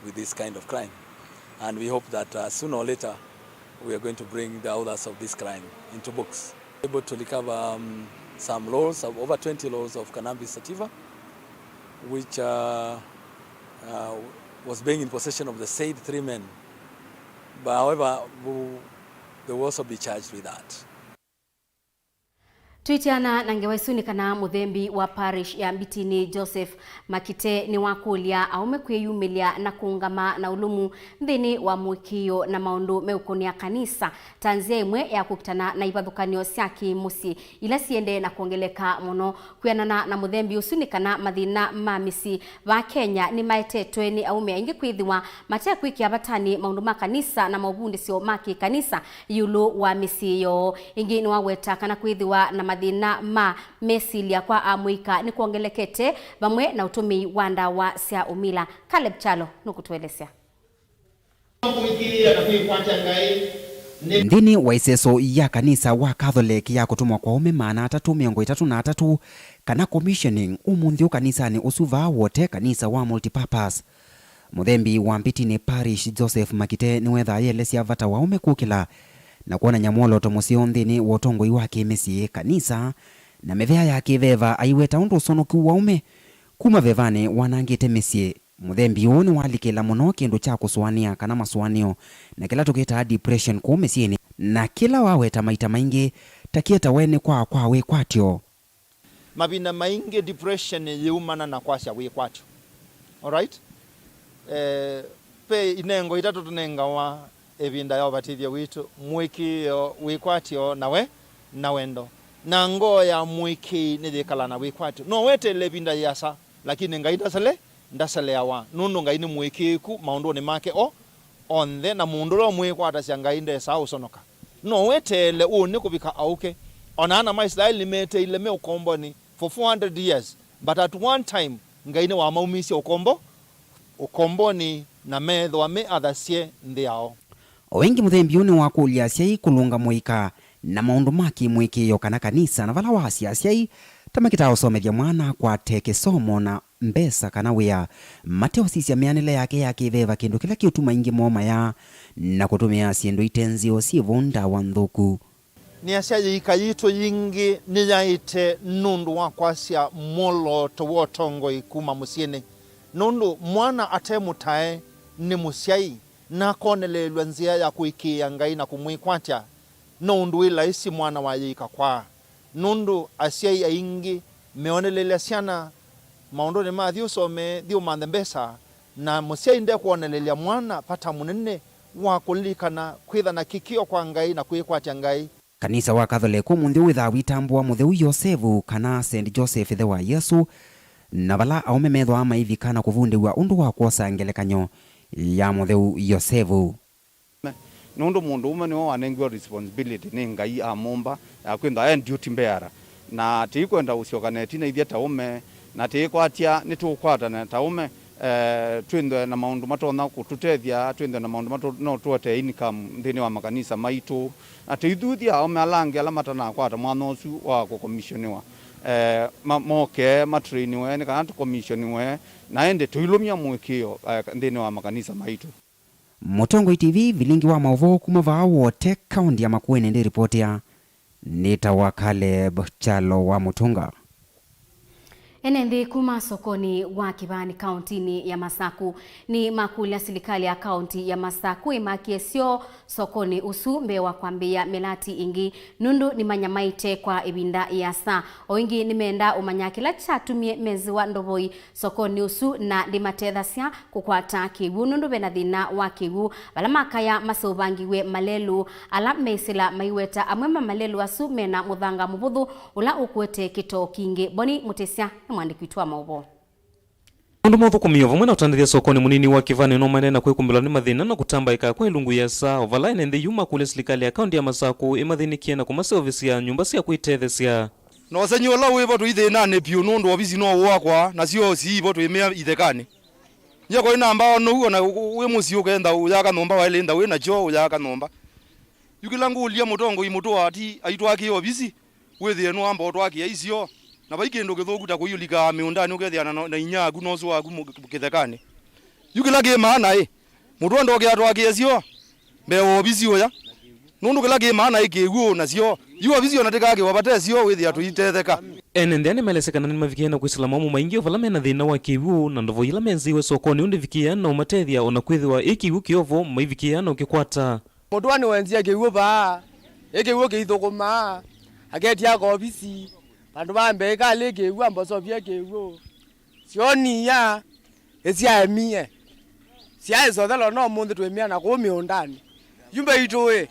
with this kind of crime. And we hope that, uh, sooner or later, we are going to bring the authors of this crime into books. Able to recover, um, some loads, of over twenty loads of cannabis sativa, which, uh, uh, was being in possession of the said three men. But however, who, they will also be charged with that. Twĩtiana na ngewa ĩsu nĩ kana mũthembi wa parish ya Mbitinĩ Joseph Makite nĩwakũlya aũme kwĩyumĩlya na kũũngama na ũlũmu nthĩnĩ wa mũĩkĩĩo na maũndũ meũkũnĩa kanisa ta nzĩa ĩmwe ya kũkitana na ivathũkany'o sya kĩ-mũsyĩ ila siendee na kwongeleka mũno. Kwĩanana na mũthembi ũsu nĩ kana mathĩna ma mĩsyĩ vaa Kenya nĩmaetetwe nĩ aũme aingĩ kwĩthĩwa matekwĩkĩa vatanĩ maũndũ ma kanisa na movundĩsyo ma kĩ-kanisa ĩũlũ wa mĩsyĩ yoo. Ĩngĩ nĩwaweta kana kwĩthĩwa na mathĩna ma mesilya kwa amũika nĩkwongelekete vamwe na ũtũmĩi wa ndawa sya ũmila. Caleb Kyalo nũkũtũelesya. Nthĩnĩ wa ĩseso ya kanisa wa Catholic ya kũtũmwa kwa aũme maana atatũ mĩongo ĩtatũ na atatũ, kana commissioning, ũmũnthĩ ũ kanisanĩ ũsu vaa Wote, kanisa wa multipurpose. Mũthembi wa Mbitinĩ Parish, Joseph Makite, nĩwethaa ayĩelesya vata wa aũme kũkĩla na kwonany'a mwolooto mũseo nthĩnĩ wa ũtongoi wa kĩ-mĩsyĩ, kanisa, na mĩvea ya kĩ-veva, aiweta ũndũ ũsonoku wa aũme kuma vevanĩ wanangĩte mĩsyĩ. Mũthembi ũũ nĩwalikĩla mũno kĩndũ kya kũsũanĩa kana masũanĩo na kĩla tũkĩtaa depression kũu mĩsyĩnĩ, na kĩla waweta maita maingĩ ta kĩetawe nĩ kwaa kwa wĩkwatyo. Mavinda maingĩ depression yĩumana na kwasya wĩkwatyo. Alright? Eh, ve inengo itatũ tũnengawa ĩvinda ya ũvatĩthyo witũ: mũĩkĩĩo, wĩkwatyo, na we, na wendo. Na ngoo ya mũĩkĩĩi nĩyĩkalaa na wĩkwatyo. No weteele ĩvinda yĩasa, lakini Ngai ndasele, ndaseleawa, nũndũ Ngai nĩ mũĩkĩĩku maũndũnĩ make o, onthe, na mũndũ ũla ũmwĩkwatasya Ngai ndesaa ũsonoka. No weteele ũnĩ kũvika aũke. O na ana ma Isilaeli nĩmeteile me ũkombonĩ for four hundred years, but at one time Ngai nĩwamaumisye ũkombo, ũkombonĩ, na meethĩwa me athasye nthĩ yao. O ĩngĩ, mũthembi ũũ nĩwakũlya asyai kũlũnga mũika na maũndũ ma kĩ-mũĩkĩĩo kana kanisa, na vala wasya asyai ta makĩtaa ũsomethya mwana akwate kĩsomo na mbesa kana wĩa, mateũsisya mĩanĩle yake ya kĩ-veva, kĩndũ kĩla kĩũtuma aingĩ momaya na kũtũmĩa syĩndũ ite nzeo syĩ vau, ndawa nthũku. Nĩasya yĩika yitũ yingĩ nĩyaĩte nũndũ wa kwasya mwolooto wa ũtongoi kuma mũsyĩnĩ, nũndũ mwana ate mũtae nĩ mũsyai na akoneleelw'a nzĩa ya kũĩkĩĩa Ngai na kũmwĩkwatya, no ũndũ wĩ laisi mwana wa yĩika kwaa. Nũndũ asyai aingĩ meonelelya syana maũndũnĩ ma thiĩ ũsome, thiĩ ũmanthe mbesa, na mũsyai ndekwonelelya mwana vata mũnene wa kũlilikana kwĩtha na kĩkĩo kwa Ngai na kwĩkwatya Ngai. Kanisa wa Catholic ũmũnthĩ wĩthaa wĩtambũa Mũtheu Yosevu, kana Saint Joseph, ĩthe wa Yesũ, na vala aũme methwaa maivika na kũvundĩw'a ũndũ wa kwosa ngelekany'o ya Mũtheu Yosevu. Nũndũ mũndũũme nĩwe wanengiwe responsibility nĩ Ngai amũmba ya kwĩtha e duty bearer, na tĩikwenda ũsyoka na ĩtina ithyĩ ta ũme, na tĩikwatya nĩtũkwatana ta ũme, eh, twĩthwe na maũndũ matonya kũtũtethya, twĩthwe na maũndũ matũ-, no tũete income nthĩnĩ wa makanisa maitũ, na tũithuthya aũme ala angĩ ala matanakwata mwanya ũsu wa kũkomishoniwa, eh, ma-, moke matrainiwe nĩ kana tũkomishoniwe, na ĩndĩ tũilũmya mũĩkĩĩo, eh, nthĩnĩ wa makanisa maitũ. Mũtongoi T V, vilingi wa maũvoo kuma vaa Wote, kaunti ya Makueni, ndĩripotea nĩtawa Caleb Kyalo wa Mũtũnga. Ene nthĩ kuma sokonĩ wa Kĩvani kauntinĩ ya Masaku nĩmakũlya silikalĩ ya kaunti ya Masaku ĩmakie syoo sokonĩ ũsu mbee wa kwambĩĩa mĩlati ĩngĩ, nũndũ nĩmanyamaĩte kwa ĩvinda ĩasa. O ĩngĩ nĩmenda ũmanya kĩla kyatumie menzĩwa ndovoi sokonĩ ũsu, na ndĩmatethasya kũkwata kĩw'ũ nũndũ vena thĩna wa kĩw'ũ. Vala makaya maseũvangiw'e malelũ ala mesĩla maiweta amwe ma malelũ asu mena mũthanga mũvũthũ ũla ũkuete kĩtoo kingĩ. Boni Mũtĩsya nĩ mwandĩki witũ wa maũvoo. Maũndũ ma ũthũkũmi o vamwe na ũtandĩthya sokonĩ mũnini wa Kĩvani no maendee na kwĩkumbĩlwa nĩ mathĩna na kũtambaĩka kwa ilungu ĩasa, o vala ene nthĩ yu makũlya silikalĩ ya kaunti ya Masakũ ĩmathĩnĩkĩe na kũmaseũvĩsya nyũmba sya kwĩtetheesya. Na ũsengy'o ũla wĩ vo twĩ thĩnanĩ vyũ, nũndũ ovisi no ũakwa, nasyo siĩ vo twĩmĩa ithekanĩ. Nyie kwaĩ na mbao nou, o na wĩ mũsyĩ ũkenda ũyaka nyũmba, waĩle ĩtha wĩ na kyoo ũyaka nyũmba. Yu kĩla ngũlya mũtongoi Mũtũa ti aitwakĩe ovisi, wĩthĩe nũamba ũtwakĩa isyoo, na vai kĩndũ kĩthũku ta kũi ũlikaa mĩũndanĩ ũkethĩa na, na inyia aku na ũsũ waku mũ-, kĩthekanĩ. Yu kĩla kĩ maana-ĩ, Mũtũa ndoke atwakĩe syoo mbee wa ovisi ũya, nũndũ kĩla kĩ maana ĩ kĩw'ũ na syoo. Yu ovisi ona tĩkakĩwa vate syoo, wĩthĩa tũitetheka. Ene nthĩ nĩmaelesya kana nĩmavikĩe na kwĩsĩla maũmũ maingĩ o vala mena thĩna wa kĩw'ũ, na ndovo ila menzĩiwe sokonĩ ũndĩvikĩe na ũmatethya, o na kwĩthĩwa ĩ kĩw'ũ kĩovo maivikĩe na ũkĩkwata. Mũtũa nĩwenzie kĩw'ũ vaa, ĩ kĩw'ũ kĩithũkũmaa, aketia kovisi, vandũ va mbee ĩkalĩ kĩw'ũ, ambosovie kĩw'ũ. Syoo niya, ĩsyaemie. Syaĩ sothelo no ũmũnthĩ twĩmĩa na kũu mĩũndanĩ. Yu mbee itũ-ĩ,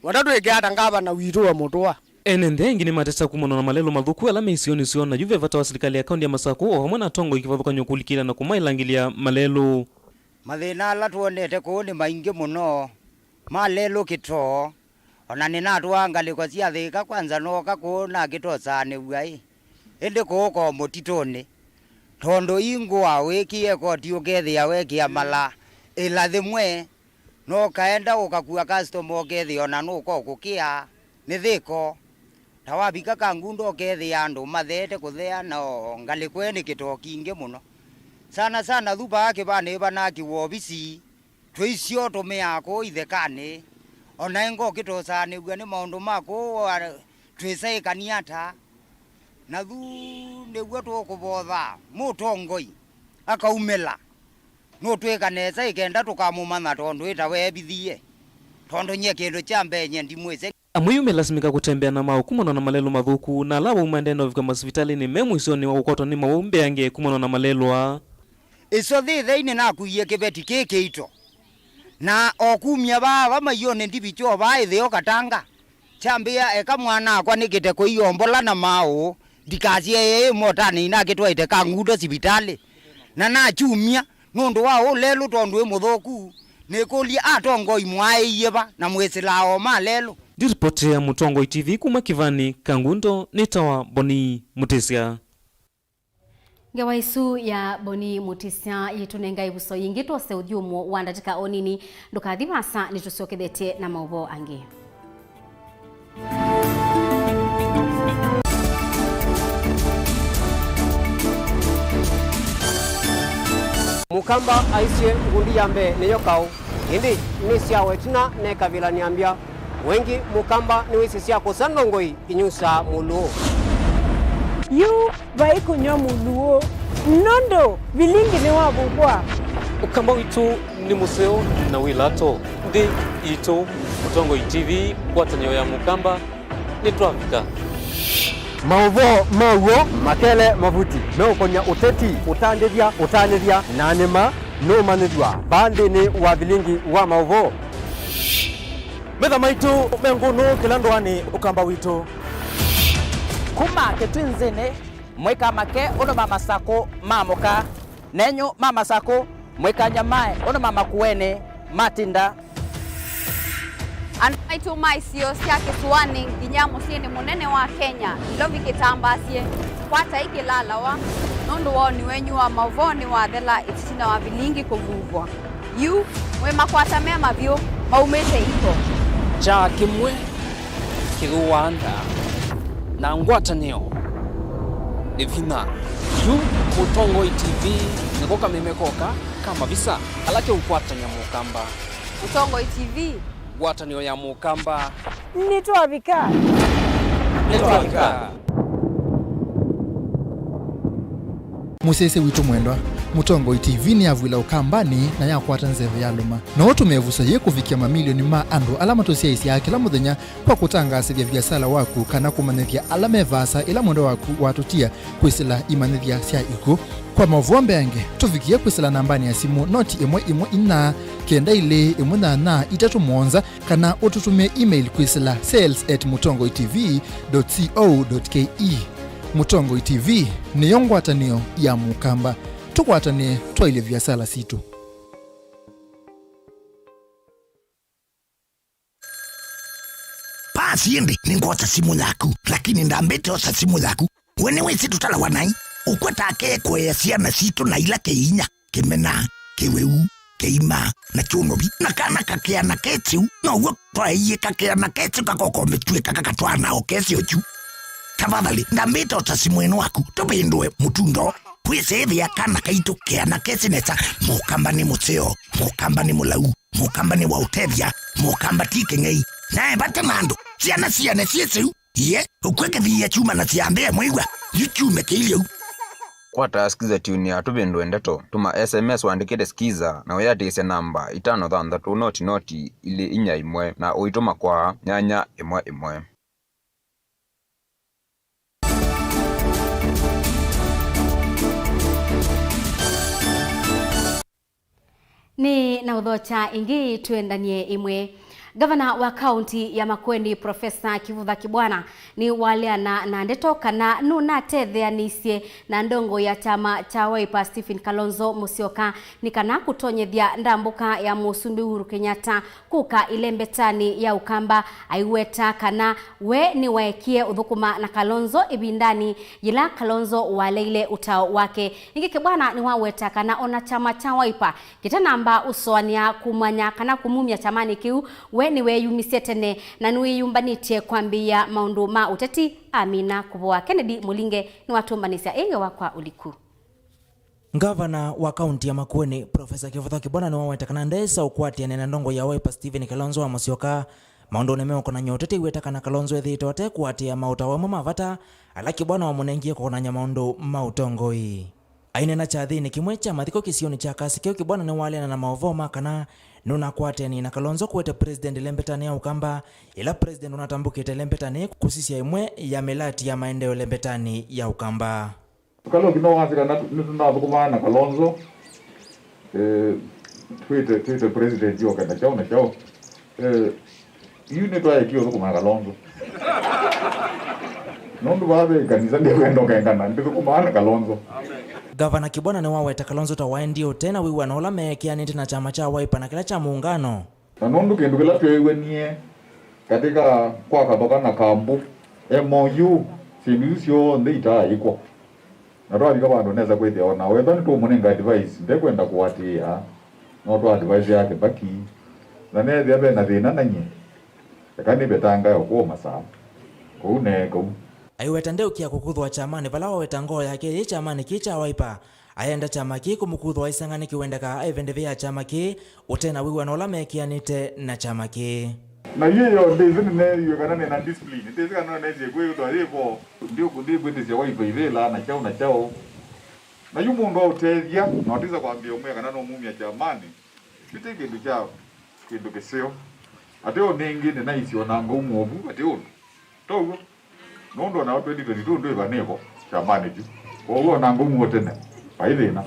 wata twĩke ata ngavana witũ wa Mũtũa? Ene nthĩ aingĩ nĩmateta kumana na malelũ mathũku ala me isionĩ syoo, na yu ve vata wa silikalĩ ya kaunti ya Masakũ o vamwe na atongoi kĩvathũkany'o kũlikĩla na kũmaĩlangĩlya malelũ. Mathĩna ala twonete kũu nĩ maingĩ mũno ma lelũ kĩtoo. O na nĩnatũaa ngalĩko sya Thĩka kwanza, nooka kũu nakĩtosaanĩw'a-ĩ, ĩndĩ kũu ko mũtitũnĩ, tondũ ii ngũa wĩkĩe koti ũkethĩa wekĩa mala ĩla yĩmwe, na ũkaenda ũkakua customer ũkethĩa o na nũkokũkĩa nĩ thĩko. Ta wavika Kangundo ũkethĩa andũ matheete kũthea, na o ngalĩko ĩ nĩ kĩtoo kingĩ mũno. Sana sana thu vaa Kĩvani vanakiwa ovisi. Twĩ isyoo tũmĩaa kũu ithekanĩ, o na ĩngĩ ũkĩtosaanĩw'a nĩ maũndũ ma kũu, a, twĩsaĩkanie ata? Na yu nĩw'o tũkũvotha mũtongoi akaumĩla, nũtwĩka nesa ĩkenda tũkamũmanya, tondũ ĩtawe evithie, tondũ nyie kĩndũ kya mbee nyie ndimwĩsĩ. Amwe yu melasimĩka kũtembea na maũ kumana na malelũ mathũku, na ala vau maendee na ũvika masivitalĩnĩ me mũisyonĩ wa kũkwatwa nĩ mawau mbeange kumana na malelũ aa. Ĩsothĩ ĩthei nĩnakuie kĩveti kĩ kĩito, na o kumya vaa va maione ndivicho vaa ĩtheo katanga, kyambĩa, eka mwana-akwa nĩkĩte kũiombola na maũ, ndikasyeeye ĩ motanĩ inakĩtwaĩte Kangundo sivitalĩ. Na nakyumya nũndũ wa ũlelũ tondũ wĩ mũthũku, nĩkũlye atongoi mwaĩie va na mwĩsĩlaa o ma lelũ. Ndiripotea Mũtongoi T V kuma Kĩvani, Kangundo, nĩtawa Boni Mũtĩsya. Ngewa ĩsu ya Boni Mũtĩsya yĩtũnenga ĩvuso yĩngĩ twose ũthyũmũo wa ndatĩka o nini. Ndũkathi vaasa, nĩtũsyokethetye na maũvoo angĩ. Mũkamba aisye, ngundi ya mbee nĩyo kaũ, ĩndĩ nĩsyawa ĩtina nekavĩla nĩambya. Wengĩ Mũkamba nĩwĩsĩ sya kũsa ndongoi inyusaa mũlũũ. Yu vai kũnyw'a mũlũũ, nũndũ vilingi nĩwavukwa. Ũkamba witũ nĩ mũseo na wĩ lato. Nthĩ itũ, Mũtongoi T V, ngwatanĩo ya Mũkamba, nĩtwavika. Maũvoo ma w'o makele mavuti meũkonya ũteti, ũtandĩthya, ũtanĩthya, na nĩma nũmanyĩthw'a vaa nthĩnĩ wa vilingi wa maũvoo. Metha maitũ me ngũnũ kĩla ndũanĩ ũkamba witũ. Kuma kĩtwinzĩnĩ, mũikamake ũndũ ma masakũ ma mũka. Nenyu ma masakũ, mũikanyamae ũndũ ma makuenĩ matinda. Andũ maitũ ma isio sya kĩsũanĩ nginya mũsyĩnĩ mũnene wa Kenya, Nairobi kĩtambaasye, kwatai kĩlalawa, nũndũ woni wenyu wa maũvoo nĩwathela ĩtina wa vilingi kũvuvwa. Yu, mwĩ makwata me mavyũ, maumĩte iko. Kyaa kĩmwe kĩthũaa ndaa, na ngwatanĩo nĩ vinya. Yu Mũtongoi T V nĩko kameme koka ka mavisa ala keũkwatany'a Mũkamba. Mũtongoi T V. Ngwatanĩo ya Mũkamba. Nĩtwavika. Nĩtwavika. Mũsyaĩĩsya witũ mwendwa, Mũtongoi T V nĩyavw'ĩla Ũkambanĩ na yakwata nzeve ya lũma. No ũtũme ĩvuso yĩĩ kũvikĩa mamilioni ma andũ ala matũsyaĩĩsyaa kĩla mũthenya kwa kũtangaasĩthya viasala waku kana kũmanyĩthya ala me vaasa ĩla mwendwa waku watũtia kwĩsĩla imanyĩthya sya ikw'ũ. Kwa maũvoo mbeange, tũvikĩe kwĩsĩla nambanĩ ya simũ noti ĩmwe ĩmwe inya kenda ilĩ ĩmwe nyanya itatũ mũonza, kana ũtũtũmĩe email kwĩsĩla sales at mũtongoi T V dot co dot K E. Mũtongoi T V nĩyo ngwatanĩo ya Mũkamba. Tũkwatanĩe twaĩlye viasala sitũ. Pasi ĩndĩ nĩngwosa simũ yaku, lakini ndambĩte osa simũ yaku. We nĩwĩsĩ tũtalawa naĩ? Ũkwetake kũea syana sitũ na ila kĩinya, kĩmena, kĩwĩu, kĩima, na kyũnovi, na kana kakĩana kesĩu, now'o twaeie kakĩana kesĩu kakokomĩtw'ĩka kakatwaana o kesĩ ochu. Tafadhali, ndambĩte osa simũ ĩno waku, tũvĩndũe mũtundo. Kwĩsĩĩthĩa kana kaitũ keana kesĩ nesa, Mũkamba nĩ mũseo, Mũkamba nĩ mũlau, Mũkamba nĩ wa ũtethya, Mũkamba ti kĩng'ei. Nae vate na andũ, syana siane syĩsĩu, iye, ũkw'e kĩthiia kyuma na syambĩe mwĩw'a, yu kyume kĩilye u. Kwata Skiza Tune ya Tũvĩndũe Ndeto, tũma S M S ũandĩkĩte Skiza na ũyĩatĩĩsya namba itano thanthatũ noti noti ilĩ inya ĩmwe na ũitũma kwa nyanya ĩmwe ĩmwe. Nĩ na ũthokya ĩngĩ twĩendanie ĩmwe. Ngavana wa kaunti ya Makueni, Profesa Kivutha Kibwana, nĩwaleana na ndeto kana nũnatetheanĩisye na ndongo ya kyama kya Wiper Stephen Kalonzo Musyoka nĩ kana kũtonyethya ndambũka ya Mũsumbĩ Uhuru Kenyatta kũka ĩlembetanĩ ya Ũkamba, aiweta kana we nĩwaekie ũthũkũma na Kalonzo ĩvindanĩ yĩla Kalonzo waleile ũtao wake. Ĩngĩ Kibwana nĩwaweta kana ona kyama kya Wiper kĩtanamba ũsũanĩa kũmanya kana kũmumya kyamanĩ kĩu, we nĩweeyumisye tene na nĩwĩyũmbanĩtye kwambĩĩa maũndũ ma ũteti amina kũvoa. Kennedy Mũlinge nĩwatũmbanĩsya ĩ ngewa kwa ũliku. Ngavana wa kaunti ya Makueni, Profesa Kivutha Kibwana nĩwaweta kana ndeesa ũkwatĩanĩa na ndongo ya Wiper Stephen Kalonzo wa Musyoka maũndũnĩ meũkonany'a ũteti, aiweta kana Kalonzo ethĩĩtwe atekũatĩĩa maũtao amwe ma vata ala Kibwana wamũnengie kũkonany'a maũndũ ma ũtongoi. Aineena kyathĩnĩ kĩmwe kya mathiko kĩsionĩ kya Kasikeu, Kibwana nĩwaleana na maũvoo ma kana nũnakwatĩanĩe na Kalonzo kũete president ĩlembetanĩ ya Ũkamba, ĩla president ũnatambũkĩte ĩlembetanĩ kũsisya ĩmwe ya mĩlati ya maendeeo ĩlembetanĩ ya Ũkamba. Kaloki no wasĩ kana nĩtũnathũkũmaa na Kalonzo, eh, twĩte, twĩte president yoke na kyaũ na kyaũ. Eh, yu nĩtwaekie ũthũkũma na Kalonzo. Nũndũ vaa ve ĩkanisa ndĩkwenda ũkengana, ndĩthũkũmaa na Kalonzo. Ngavana Kibwana nĩwaweta Kalonzo ta waendie ũtee na wĩw'ano ũla meekĩanĩte na kyama kya Wiper na kĩla kya Muungano. Na nũndũ kĩndũ kĩla tweew'anie katĩ ka kwa Kathoka na Kambũ, M O U, syĩndũ isu syonthe itaaĩkwa. Na twavika vandũ nesa kwĩthĩa o na wethwa nĩtũũmũnenga advice, ndekwenda kũatĩĩa, no twa advice ya Kĩbaki, na neethĩa ve na thĩna na nyie, eka nĩvetangae ũkũũ masaa. Kũu neeka ũu. Aiweta ndeũkĩa kũkuthwa kyamanĩ vala waweta ngoo yake yĩ kyamanĩ kĩĩ kya Wiper. Ayenda kyama kĩĩ kũmũkuthwa aisanga nĩkĩ wendekaa aĩve ndĩvi ya kyama kĩĩ ũte na wĩw'ano ũla meekĩanĩte na kyama kĩĩ. Na yu ĩyo ndĩsĩ nĩneewie kana nĩ na discipline. Ndĩsĩ kana no nesie kwĩtwa yĩ vo. Ndi-, ndikwĩtĩsya Wiper ivĩla na kyaũ na kyaũ. Na yu mũndũ aũtethya, na ũtisa kwambĩa ũmwĩa kana nũmumya kyamanĩ. Yu ti kĩndũ kya kĩndũ kĩseo. Atĩ o nĩngĩ nĩnaisye o na ngau mũovu, atĩ ũndũ. Tow'o? Nũndũ o nao twenty twenty-two ndwĩva nĩvo kyamanĩ kyu. Kwoou o na ngũmw'o tene, vai thĩna.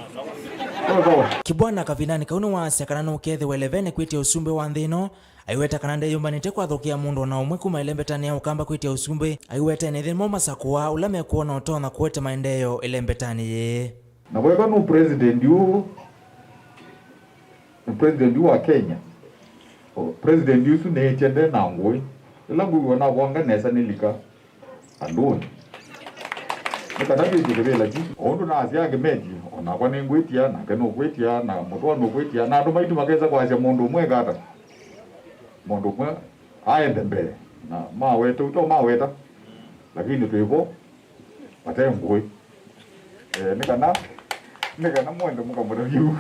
Kĩbwana kavindanĩ kau nĩwaasya kana nũkethĩwa ĩlevene kwĩtya ũsumbĩ wa nthĩ ĩno, aiweta kana ndeyũmbanĩtye kwathũkĩa mũndũ o na ũmwe kuma ĩlembetanĩ ya Ũkamba kwĩtya ũsumbĩ, aiwetene nĩmo masakũaa ũla mekwona ũtonya kũete maendeeo ĩlembetanĩ yĩĩ. Na kwĩka nũ president ũũ, president ũũ wa Kenya, o, president ũsu nĩĩtye nde na ngũĩ. Ĩla ngũiwa navwanga nesa nĩlika andũnĩ. Nĩ kana twĩsĩ kĩvĩla kĩu. O ũndũ naasya angĩ metie, o nakwa nĩngwĩtia, nake nũkwĩtia, na mũtũa nũkwĩtia, na andũ maitũ makesa kwasya mũndũ ũmwe eka ata? Mũndũ ũmwe aende mbee, na mawete, ũtao maweta, lakini twĩ vo, vate ngũĩ. Eh, nĩ kana, nĩ kana mwende mũkamũtavya ũu.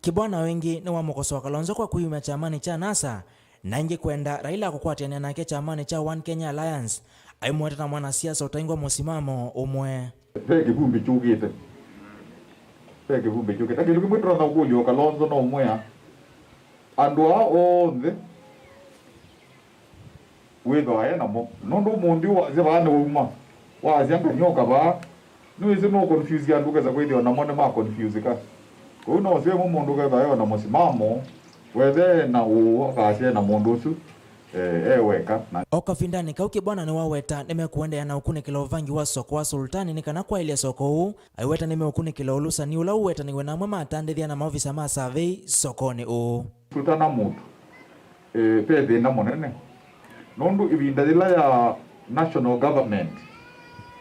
Kĩbwana o ĩngĩ nĩwamũkosoa Kalonzo kwa kwĩyumya kyamanĩ kya NASA, na ĩngĩ kwenda Raila kũkwatĩanĩa nake kyamanĩ kya One Kenya Alliance, aimweta ta mwanasiasa ũtaingwa mũsimamo ũmwe. Ve kĩvumbi kyũkĩte. Ve kĩvumbi kyũkĩte. Na kĩndũ kĩmwe tũtonya ũkũlya o Kalonzo no ũmwĩa, andũ aa onthe wĩthwa e namo. Nũndũ ũmũnthĩ wasya vaa nĩwauma. Wasya nganyoka vaa. Nĩwĩsĩ nũ confuse andũ ũkesa kwĩthĩwa namo nĩma confuseka. Kwoou no ũseo ĩmwe mũndũ ũkethwa e o na mũsimamo, wethe na ũũ akasya na mũndũ ũsu, eh, e weka. Na o kavindanĩ kau Kĩbwana nĩwaweta nĩmekũendeea na ũkunĩkĩla ũvangi wa soko wa Sultani nĩ kana kwaĩlya soko ũũ, aiweta nĩmeũkunĩkĩla ũlũsani ũla ũwetanĩw'e na amwe ma atandĩthya na maovisa ma survey sokonĩ ũũ. Sultana Mutu, eh, ve thĩna mũnene, nũndũ ĩvinda yĩla ya national government,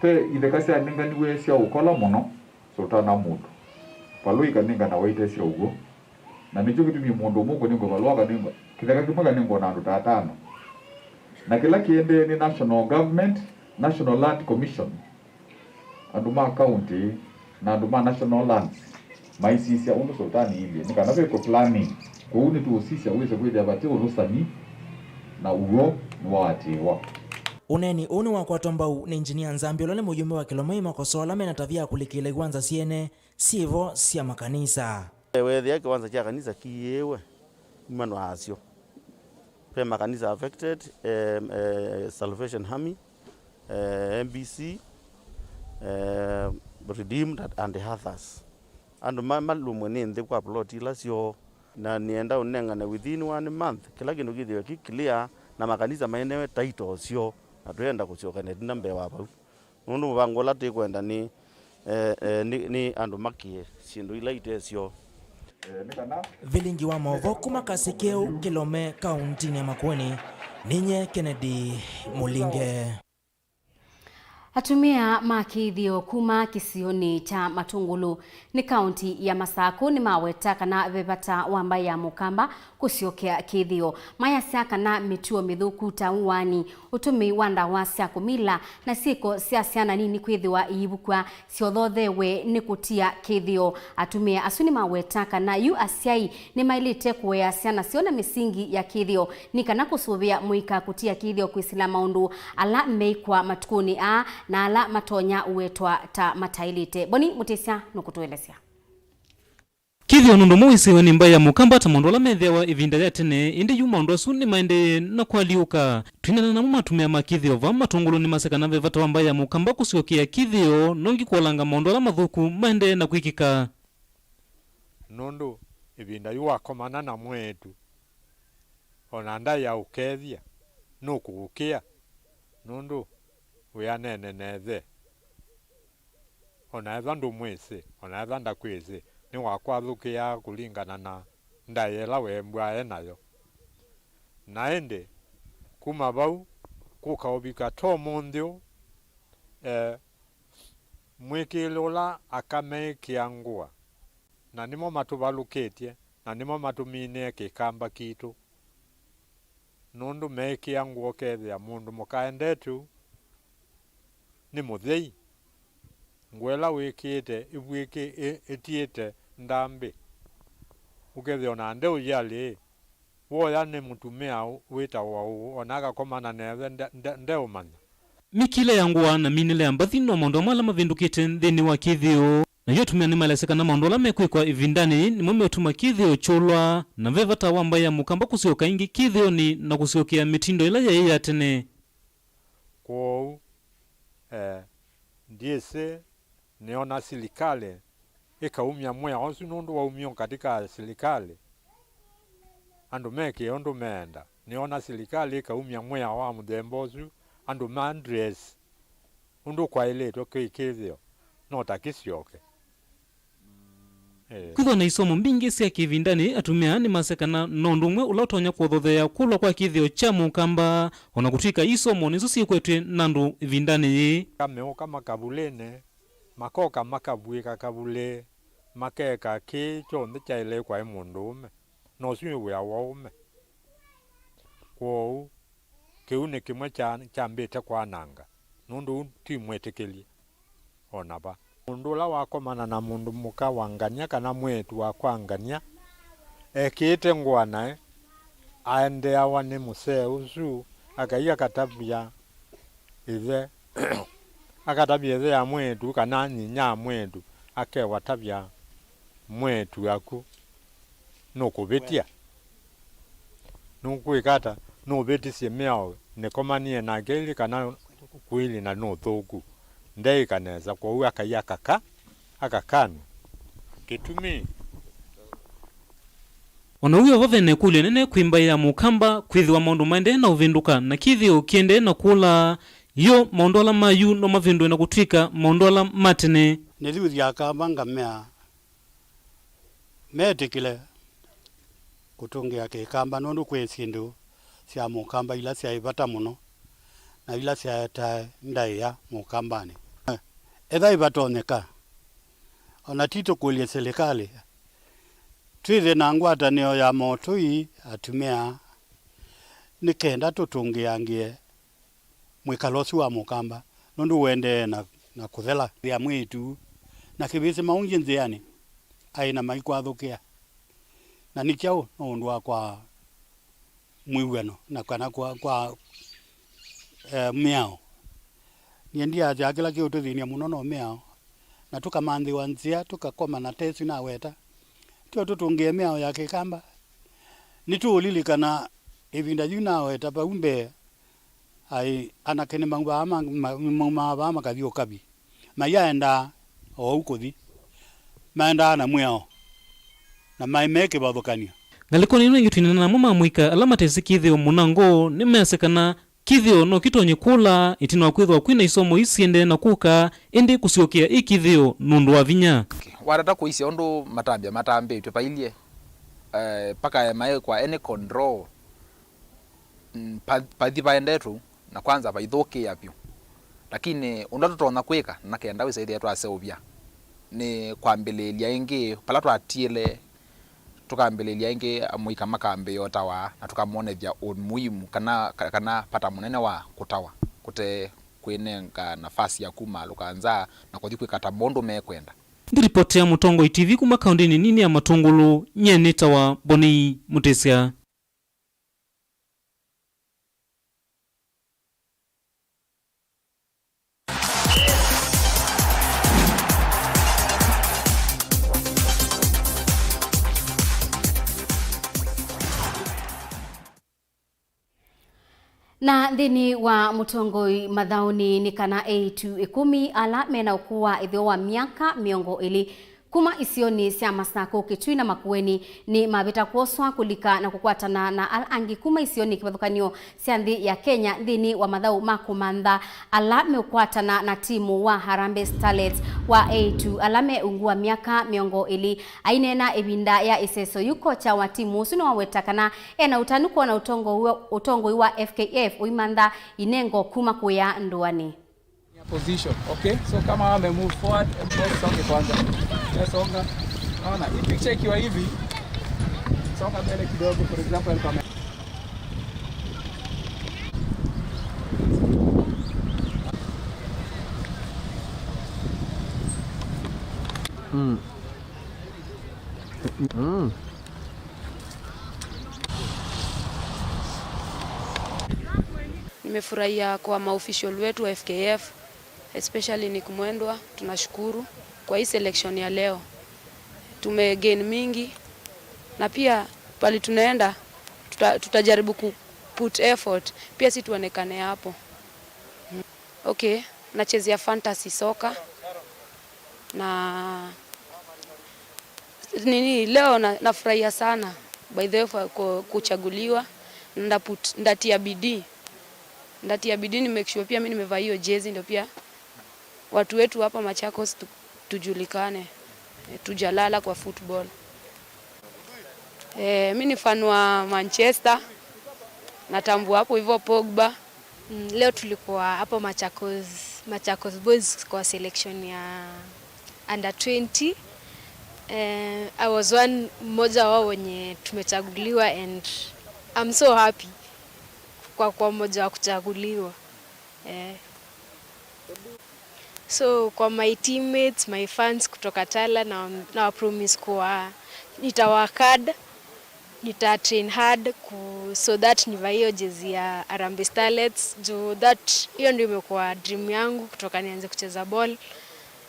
ve itheka syanenganiwe sya ũkola mũno, Sultana Mutu, valũa ikanenganawa ite sya ũw'o, na nĩkyo kĩtumi mũndũ ũmwe ũkũnengwa valũa akanengwa, kĩtheka kĩmwe kanengwa na andũ ta atano, na kĩla kĩendee nĩ national government, National Land Commission, andũ ma county na andũ ma national lands maisisya ũndũ Sultani iilye nĩ kana vekwe planning. Kwoou nĩtũũsisya wĩse kwĩthĩa vate ũlũsani na ũw'o nĩwaatĩĩwa. Ũneeni ũũ nĩwakwatwa mbau nĩ Engineer Nzambi, ũla nĩ mũjumbe wa Kĩlome, aimakosoa ala mena tavia ya kũlikĩĩla iwanza syene syĩvo sya makanisa. Weethĩa kĩwanza kya kanisa kĩĩwe, nyuma nwaasyo. Ve makanisa affected, eh, eh, Salvation Army, eh, M B C, eh, Redeemed and others. Andũ ma-, malũmwe nĩ nthĩ kwa plot ila syoo, na nĩenda ũnengane within one month, kĩla kĩndũ kĩthĩwe kĩ clear, na makanisa manewe title syoo, na twĩenda kũsyoka na ĩtina mbee wa vau. Nũndũ mũvango ũla twĩkwenda nĩ, eh, eh, nĩ, nĩ andũ makĩe syĩndũ ila ite syoo. Vilingi wa maũvoo kuma Kasikeu, Kĩlome, kauntinĩ ya Makueni, ninye Kennedy Mũlinge. Atumĩa ma kĩthĩo kuma kĩsionĩ kya Matũngũlũ nĩ kaunti ya Masakũ nĩmaweta kana ve vata wa mbaĩ ya Mũkamba kũsyokea kĩthĩo. Mayasya kana mĩtuo mĩthũku ta ũaani, ũtũmĩi wa ndawa sya kũmila, na syĩko sya syana nini kwĩthĩwa iivukwa syothothewe nĩ kũtia kĩthĩo. Atumĩa asu nĩmaweta kana yu asyai nĩmaĩlĩte kũea syana syoo na mĩsingi ya kĩthĩo nĩ kana kũsũvĩa mũika kũtia kĩthĩo kwĩsĩla maũndũ ala meĩkwa matukũnĩ aa na ala matonya ũetwa ta mataĩlĩte. Boni Mũtĩsya nũkũtũelesya. Kĩthĩo nũndũ ũmwe wĩsĩwe nĩ mbaĩ ya Mũkamba ta maũndũ ala methĩawa ĩvinda ya tene, ĩndĩ yu maũndũ asu nĩmaendee na kũalyũka. Twinana namo matumĩa ma kĩthĩo vaa Matũngũlũ nĩmasya kana ve vata wa mbaĩ ya Mũkamba kũsyokea kĩthĩo, nongi kũolanga maũndũ ala mathũku maendee na kwĩkĩka. Nũndũ ĩvinda yu wakomana na mwĩĩtu, o na ndaĩ ya ũkethya, nũkũũkĩa, nũndũ wĩanene na ĩthe. O na ethwa ndũmwĩsĩ, o na ethwa ndakwĩsĩ, nĩwakwathũkĩaa kũlingana na ndaĩa ĩla weembwa e nayo. Na ĩndĩ, kuma vau, kũka ũvika ta ũmũnthĩ ũũ, e, mwĩkĩĩle ũla aka meĩkĩa ngũa, na nĩmo matũvalũkĩtye, na nĩmo matũminĩe kĩkamba kitũ. Nũndũ meĩkĩa ngũa ũkethĩa mũndũ mũka endete ũu nĩ mũthei, ngũa ĩla wĩkĩĩte ĩvw'ĩkĩ-, ĩ-, ĩtiĩte ndambĩ. Ũkethĩa o na ndeũyalĩ, woya nĩ mũtumĩa wĩtawa ũũ, o na akakomana na ĩthe nde-, nde-, ndeũmanya. Mĩkĩle ya ngũa na minĩle ya mbathi no maũndũ amwe ala mavĩndũkĩte nthĩnĩ wa kĩthĩo. Nayo atumĩa nĩmaelesya kana maũndũ ala mekwĩkwa ĩvindanĩ yĩĩ nĩmo meũtuma kĩthĩo kyũlwa, na ve vata wa mbaĩ ya Mũkamba kũsyoka ĩngĩ kĩthĩonĩ na kũsyokea mĩtindo ĩla yaĩ ya tene. Kwoou, eh, ndyĩsĩ nĩona silikalĩ ĩkaumya mwĩao ũsu nũndũ waumie katika silikalĩ, andũ mekĩe ũndũ meenda. Nĩona silikalĩ ĩkaumya mwĩao wa mũthemba ũsu, andũ ma dress ũndũ kwaĩlĩtwe kwĩ kĩthĩo, no ta kĩsyoke. Eh. Kwĩthwa na isomo mbingĩ sya kĩvindanĩ, atumĩa nĩmasya kana no ũndũ ũmwe ũla ũtonya kũthotheea kũlwa kwa kĩthĩo kya Mũkamba, o na kũtw'ĩka isomo nĩsyo syĩkwetw'e na andũ ĩvindanĩ yĩĩ. Kameũka makavulĩnĩ, makoka makavw'ĩka kavulĩ, makeka kĩĩ kyonthe kyaĩle kwaĩ mũndũũme, na ũsu nĩ wĩa wa ũme. Kwoou, kĩu nĩ kĩmwe kya-, kyambĩte kwananga, nũndũ ũu ti mwĩtĩkĩlye o na va. Mũndũ ũla wakomana na mũndũ mũka wa ngany'a kana mwĩĩtu wa kwa ngany'a ekĩĩte ngũa naĩ, aendeeawa nĩ mũsee ũsu, akai akatavya ĩthe, akatavya ĩthe ya mwĩĩtu kana nyinya ya mwĩĩtu, akewatavya mwĩĩtu waku nũkũvĩtya. Nũkwĩka ata? Nũvĩtisye mĩao nĩkomanie nake ĩlĩ kana kwĩlĩ na nũthũku. Ndeĩka nesa, kwoou akai akaka, akakanw'a. Kĩtumi? O na ũu vo ve na ĩkũlyo nene kwĩ mbaĩ ya Mũkamba kwĩthĩwa maũndũ maendee na ũvĩndũka na kĩthĩo kĩendee na kũla, yo maũndũ ala ma yu no mavĩndũe na kũtw'ĩka maũndũ ala ma tene. Nĩthuthya Akamba ngamea metĩkĩle kũtũngĩa Kĩkamba, nũndũ kwĩ syĩndũ sya Mũkamba ila syaĩ vata mũno na ila syaetae ndaĩa Mũkambanĩ. Ethĩwa vatonyeka, o na ti tũkũlye silikalĩ, twĩthĩe na ngwatanĩo ya motũi atumĩa nĩ kenda tũtũngĩangĩe mwĩkalo ũsu wa Mũkamba, nũndũ ũendee na, na kũthela. Thĩa mwĩĩtu na kĩvĩsĩ maũngye nzĩanĩ, aĩ na maikwathũkĩa. Na nĩ kyaũ? No ũndũ wa kwa mwĩw'ano na kana kwa, kwa, eh, mĩao. Nyie ndiasya kĩla kĩũtũthĩny'a mũno no mĩao, na tũkamanthĩwa nzĩa, tũkakomana ta ĩsu naweta. Tyo tũtũngĩe mĩao ya Kĩkamba. Nĩtũũlilikana ĩvinda yu naweta vau mbee, aĩ anake nĩmaumaa ma-, ma-, maumaa vaa makathi ũkavi. Maiaendaa o ũu kũthi. Maendaa na mwĩao, na maĩ me kĩvathũkany'o. Ngalĩkonĩ ĩno ĩngĩ twĩneena namo mamũika ala matesĩ kĩthĩo mũnango nĩmeasya kana kĩthĩo no kĩtonye kũla ĩtina wa kwĩthĩwa kwĩ na isomo ii siendee na kũka, ĩndĩ kũsyokea ĩ kĩthĩo nũndũ wa vinya. Watata kũisya ũndũ matambya matambĩtw'e vailye, eh, paka maĩ kwa any control, mm, pa-, pathi vaendetwe na kwanza vaithũkĩa vyũ. Lakini ũndũ tũtonya kwĩka na kenda wĩsa ĩthĩa twaseũvya nĩ kwambĩlĩĩlya ĩngĩ vala twatiĩle, tũkambĩlĩĩlya ĩngĩ amũika makambĩĩa ũtawa na tũkamwonethya ũmuimu kana, kana vata mũnene wa kũtawa kũte kwĩnenga nafasi ya kumaalũka nza na kũthi kwĩka ta maũndũ mekwenda. Ndiripotea Mũtongoi T V kuma kaũndĩnĩ nini ya Matũngũlũ, nyie nĩtawa Bonei Mũtĩsya. Na nthĩnĩ wa Mũtongoi mathaũnĩ nĩ kana eĩtu ĩkũmi ala mena ũkũũ wa ĩtheo wa myaka mĩongo ĩlĩ kuma isionĩ sya Masakũ, Kitui na Makueni nĩ mavĩta kwoswa kũlika na kũkwatana na ala angĩ kuma isionĩ kĩvathũkany'o sya nthĩ ya Kenya nthĩnĩ wa mathaũ ma kũmantha ala meũkwatana na timu wa Harambee Starlets wa eĩtu ala me ungu wa myaka mĩongo ĩlĩ. Aineena ĩvinda ya ĩseso yu, kocha wa timu ũsu nĩwaweta kana ena ũtanu kwona ũtongoi wa, ũtongoi wa F K F ũimantha inengo kuma kũya ndũanĩ. Position, okay? So kama wame move forward, hebu songe kwanza. Wewe songa. Naona hii picture ikiwa hivi, songa mbele kidogo, for example, kama Mm. Mm. Nimefurahia kwa maofficial wetu wa F K F, especially Nick Mwendwa, tunashukuru. Kwa hii selection ya leo, tumegain mingi, na pia pali tunaenda, tuta-, tutajaribu ku put effort pia si tuonekane hapo. Okay, nachezea Fantasy Soccer na nini, leo na, nafurahia sana by the way for ku-, kuchaguliwa. Ndaput-, ndatia bidii, ndatia bidii ni make sure pia mi nimevaa hiyo jezi, ndio pia watu wetu hapa Machakos tu-, tujulikane. Eh, tujalala kwa football. Eh, mi ni fan wa Manchester, natambua hapo hivyo Pogba. Mm, leo tulikuwa hapo Machakos, Machakos Boys kwa selection ya under twenty. Eh, I was one, mmoja wao wenye tumechaguliwa, and I'm so happy kwa kuwa mmoja wa kuchaguliwa. Eh. So kwa my teammates, my fans kutoka Tala, na, na wa promise kuwa nita work hard, nita train hard ku, so that nivae hiyo jezi ya Harambee Starlets, juu that, hiyo ndio imekuwa dream yangu kutoka nianze kucheza ball.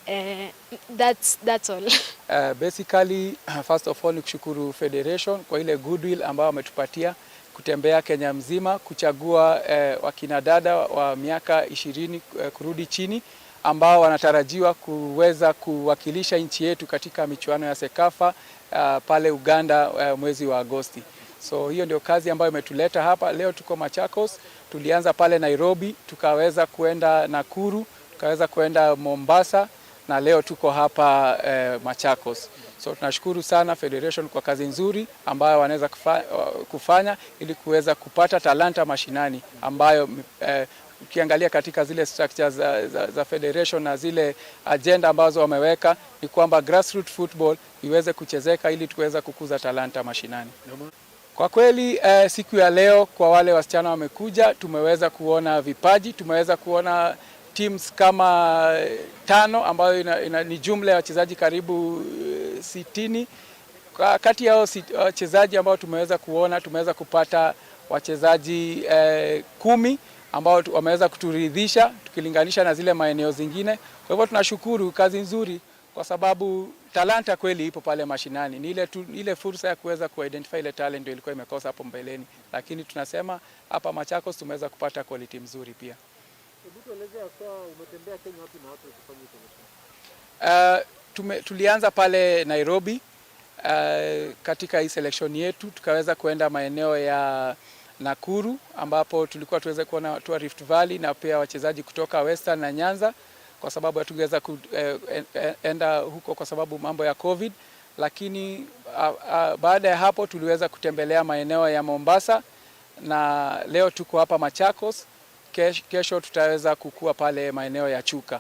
Eh, that's, that's all. Uh, basically, first of all, ni kushukuru federation kwa ile goodwill ambayo wametupatia kutembea Kenya mzima kuchagua, eh, wakina dada wa miaka ishirini, eh, kurudi chini, ambao wanatarajiwa kuweza kuwakilisha nchi yetu katika michuano ya CECAFA, ah, pale Uganda, eh, mwezi wa Agosti. So hiyo ndio kazi ambayo imetuleta hapa. Leo tuko Machakos, tulianza pale Nairobi, tukaweza kuenda Nakuru, tukaweza kuenda Mombasa, na leo tuko hapa, eh, Machakos. So tunashukuru sana federation kwa kazi nzuri ambayo wanaweza kufa-, kufanya ili kuweza kupata talanta mashinani, ambayo, eh, ukiangalia katika zile structures za, za, za federation na zile agenda ambazo wameweka, ni kwamba grassroots football iweze kuchezeka ili tuweze kukuza talanta mashinani. Kwa kweli, eh, siku ya leo kwa wale wasichana wamekuja, tumeweza kuona vipaji, tumeweza kuona teams kama, eh, tano, ambayo ina, ina, ni jumla ya wachezaji karibu, eh, sitini. Ka-, kati ya hao sit-, wachezaji ambao tumeweza kuona, tumeweza kupata wachezaji, eh, kumi ambao tu-, wameweza kuturidhisha tukilinganisha na zile maeneo zingine. Kwa hivyo tunashukuru, kazi nzuri. Kwa sababu talanta kweli ipo pale mashinani. Ni ile tu, ile fursa ya kuweza kuidentify ile talent ndio ilikuwa imekosa hapo mbeleni. Lakini tunasema hapa Machakos tumeweza kupata quality mzuri pia. Hebu tueleze haswa umetembea Kenya wapi na wapi ukifanya hii selection? Uh, tume-, tulianza pale Nairobi, uh, katika hii selection yetu, tukaweza kuenda maeneo ya Nakuru, ambapo tulikuwa tuweze kuona watu wa Rift Valley na pia wachezaji kutoka Western na Nyanza, kwa sababu hatungeweza ku-, eh, en-, en-, enda huko kwa sababu mambo ya covid. Lakini, ah, ah, baada ya hapo tuliweza kutembelea maeneo ya Mombasa, na leo tuko hapa Machakos. Kesh-, kesho tutaweza kukua pale maeneo ya Chuka.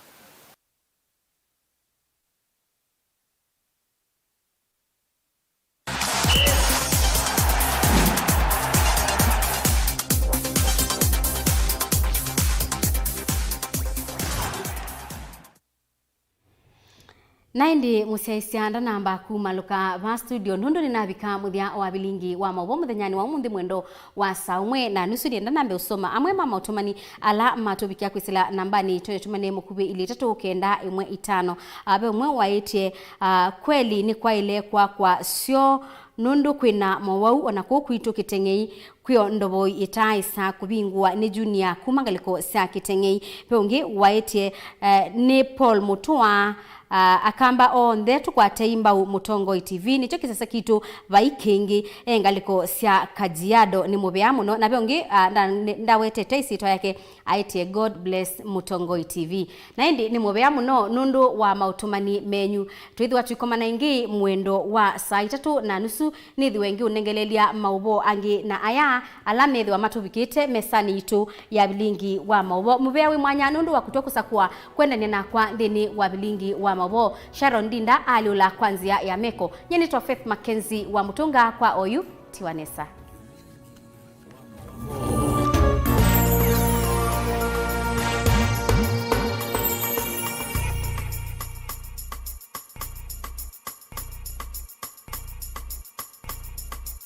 Na ĩndĩ mũsyaĩĩsya ndanamba kumalũka va studio, nũndũ nĩnavika mũthya wa vilingi wa maũvoo mũthenyanĩ wa ũmũnthĩ mwendo wa saa ũmwe na nusu. Nĩenda nambe ũsoma amwe ma maũtũmani ala matũvikĩa kwĩsĩla nambanĩ itũ ya ũtũmani mũkuvĩ ilĩ itatũ kenda ĩmwe itano. Ah, ve ũmwe waĩtye, ah, kweli nĩkwaĩle kwakwa syoo nũndũ kwĩna mowau ona kũu kwitũ Kĩteng'ei kwĩo ndovoi ĩtaaĩsa kũvingũa nĩ Junior kuma ngalĩko sya Kĩteng'ei. Ve ũngĩ waĩtye, eh, nĩ Paul Mũtũa, ah, Akamba onthe tũkwatei mbau Mũtongoi T V, nĩkyo kĩsese kitũ, vai kĩngĩ. E ngalĩko sya Kajiado, nĩ mũvea mũno. Na ve ũngĩ, ah, nda-, ndawetete ĩsyĩtwa yake, aĩtye, "God bless Mũtongoi T V." Na ĩndĩ nĩ mũvea mũno nũndũ wa maũtũmani menyu. Twĩthĩwa tũikomana ĩngĩ mwendo wa saa itatũ na nusu, nĩthĩwe ngĩũnengeleelya maũvoo angĩ na aya ala methĩwa matũvikĩte mesanĩ itũ ya vilingi wa maũvoo. Mũvea wĩ mwanya nũndũ wa kũtw'a kũsakũa kwendany'a nakwa nthĩnĩ wa vilingi wa maũvoo. Sharon Ndinda alyũla kwa nzĩa ya meko. Nyie nĩtwa Faith Mackenzie wa Mũtũnga kwa oyu, tiwa nesa.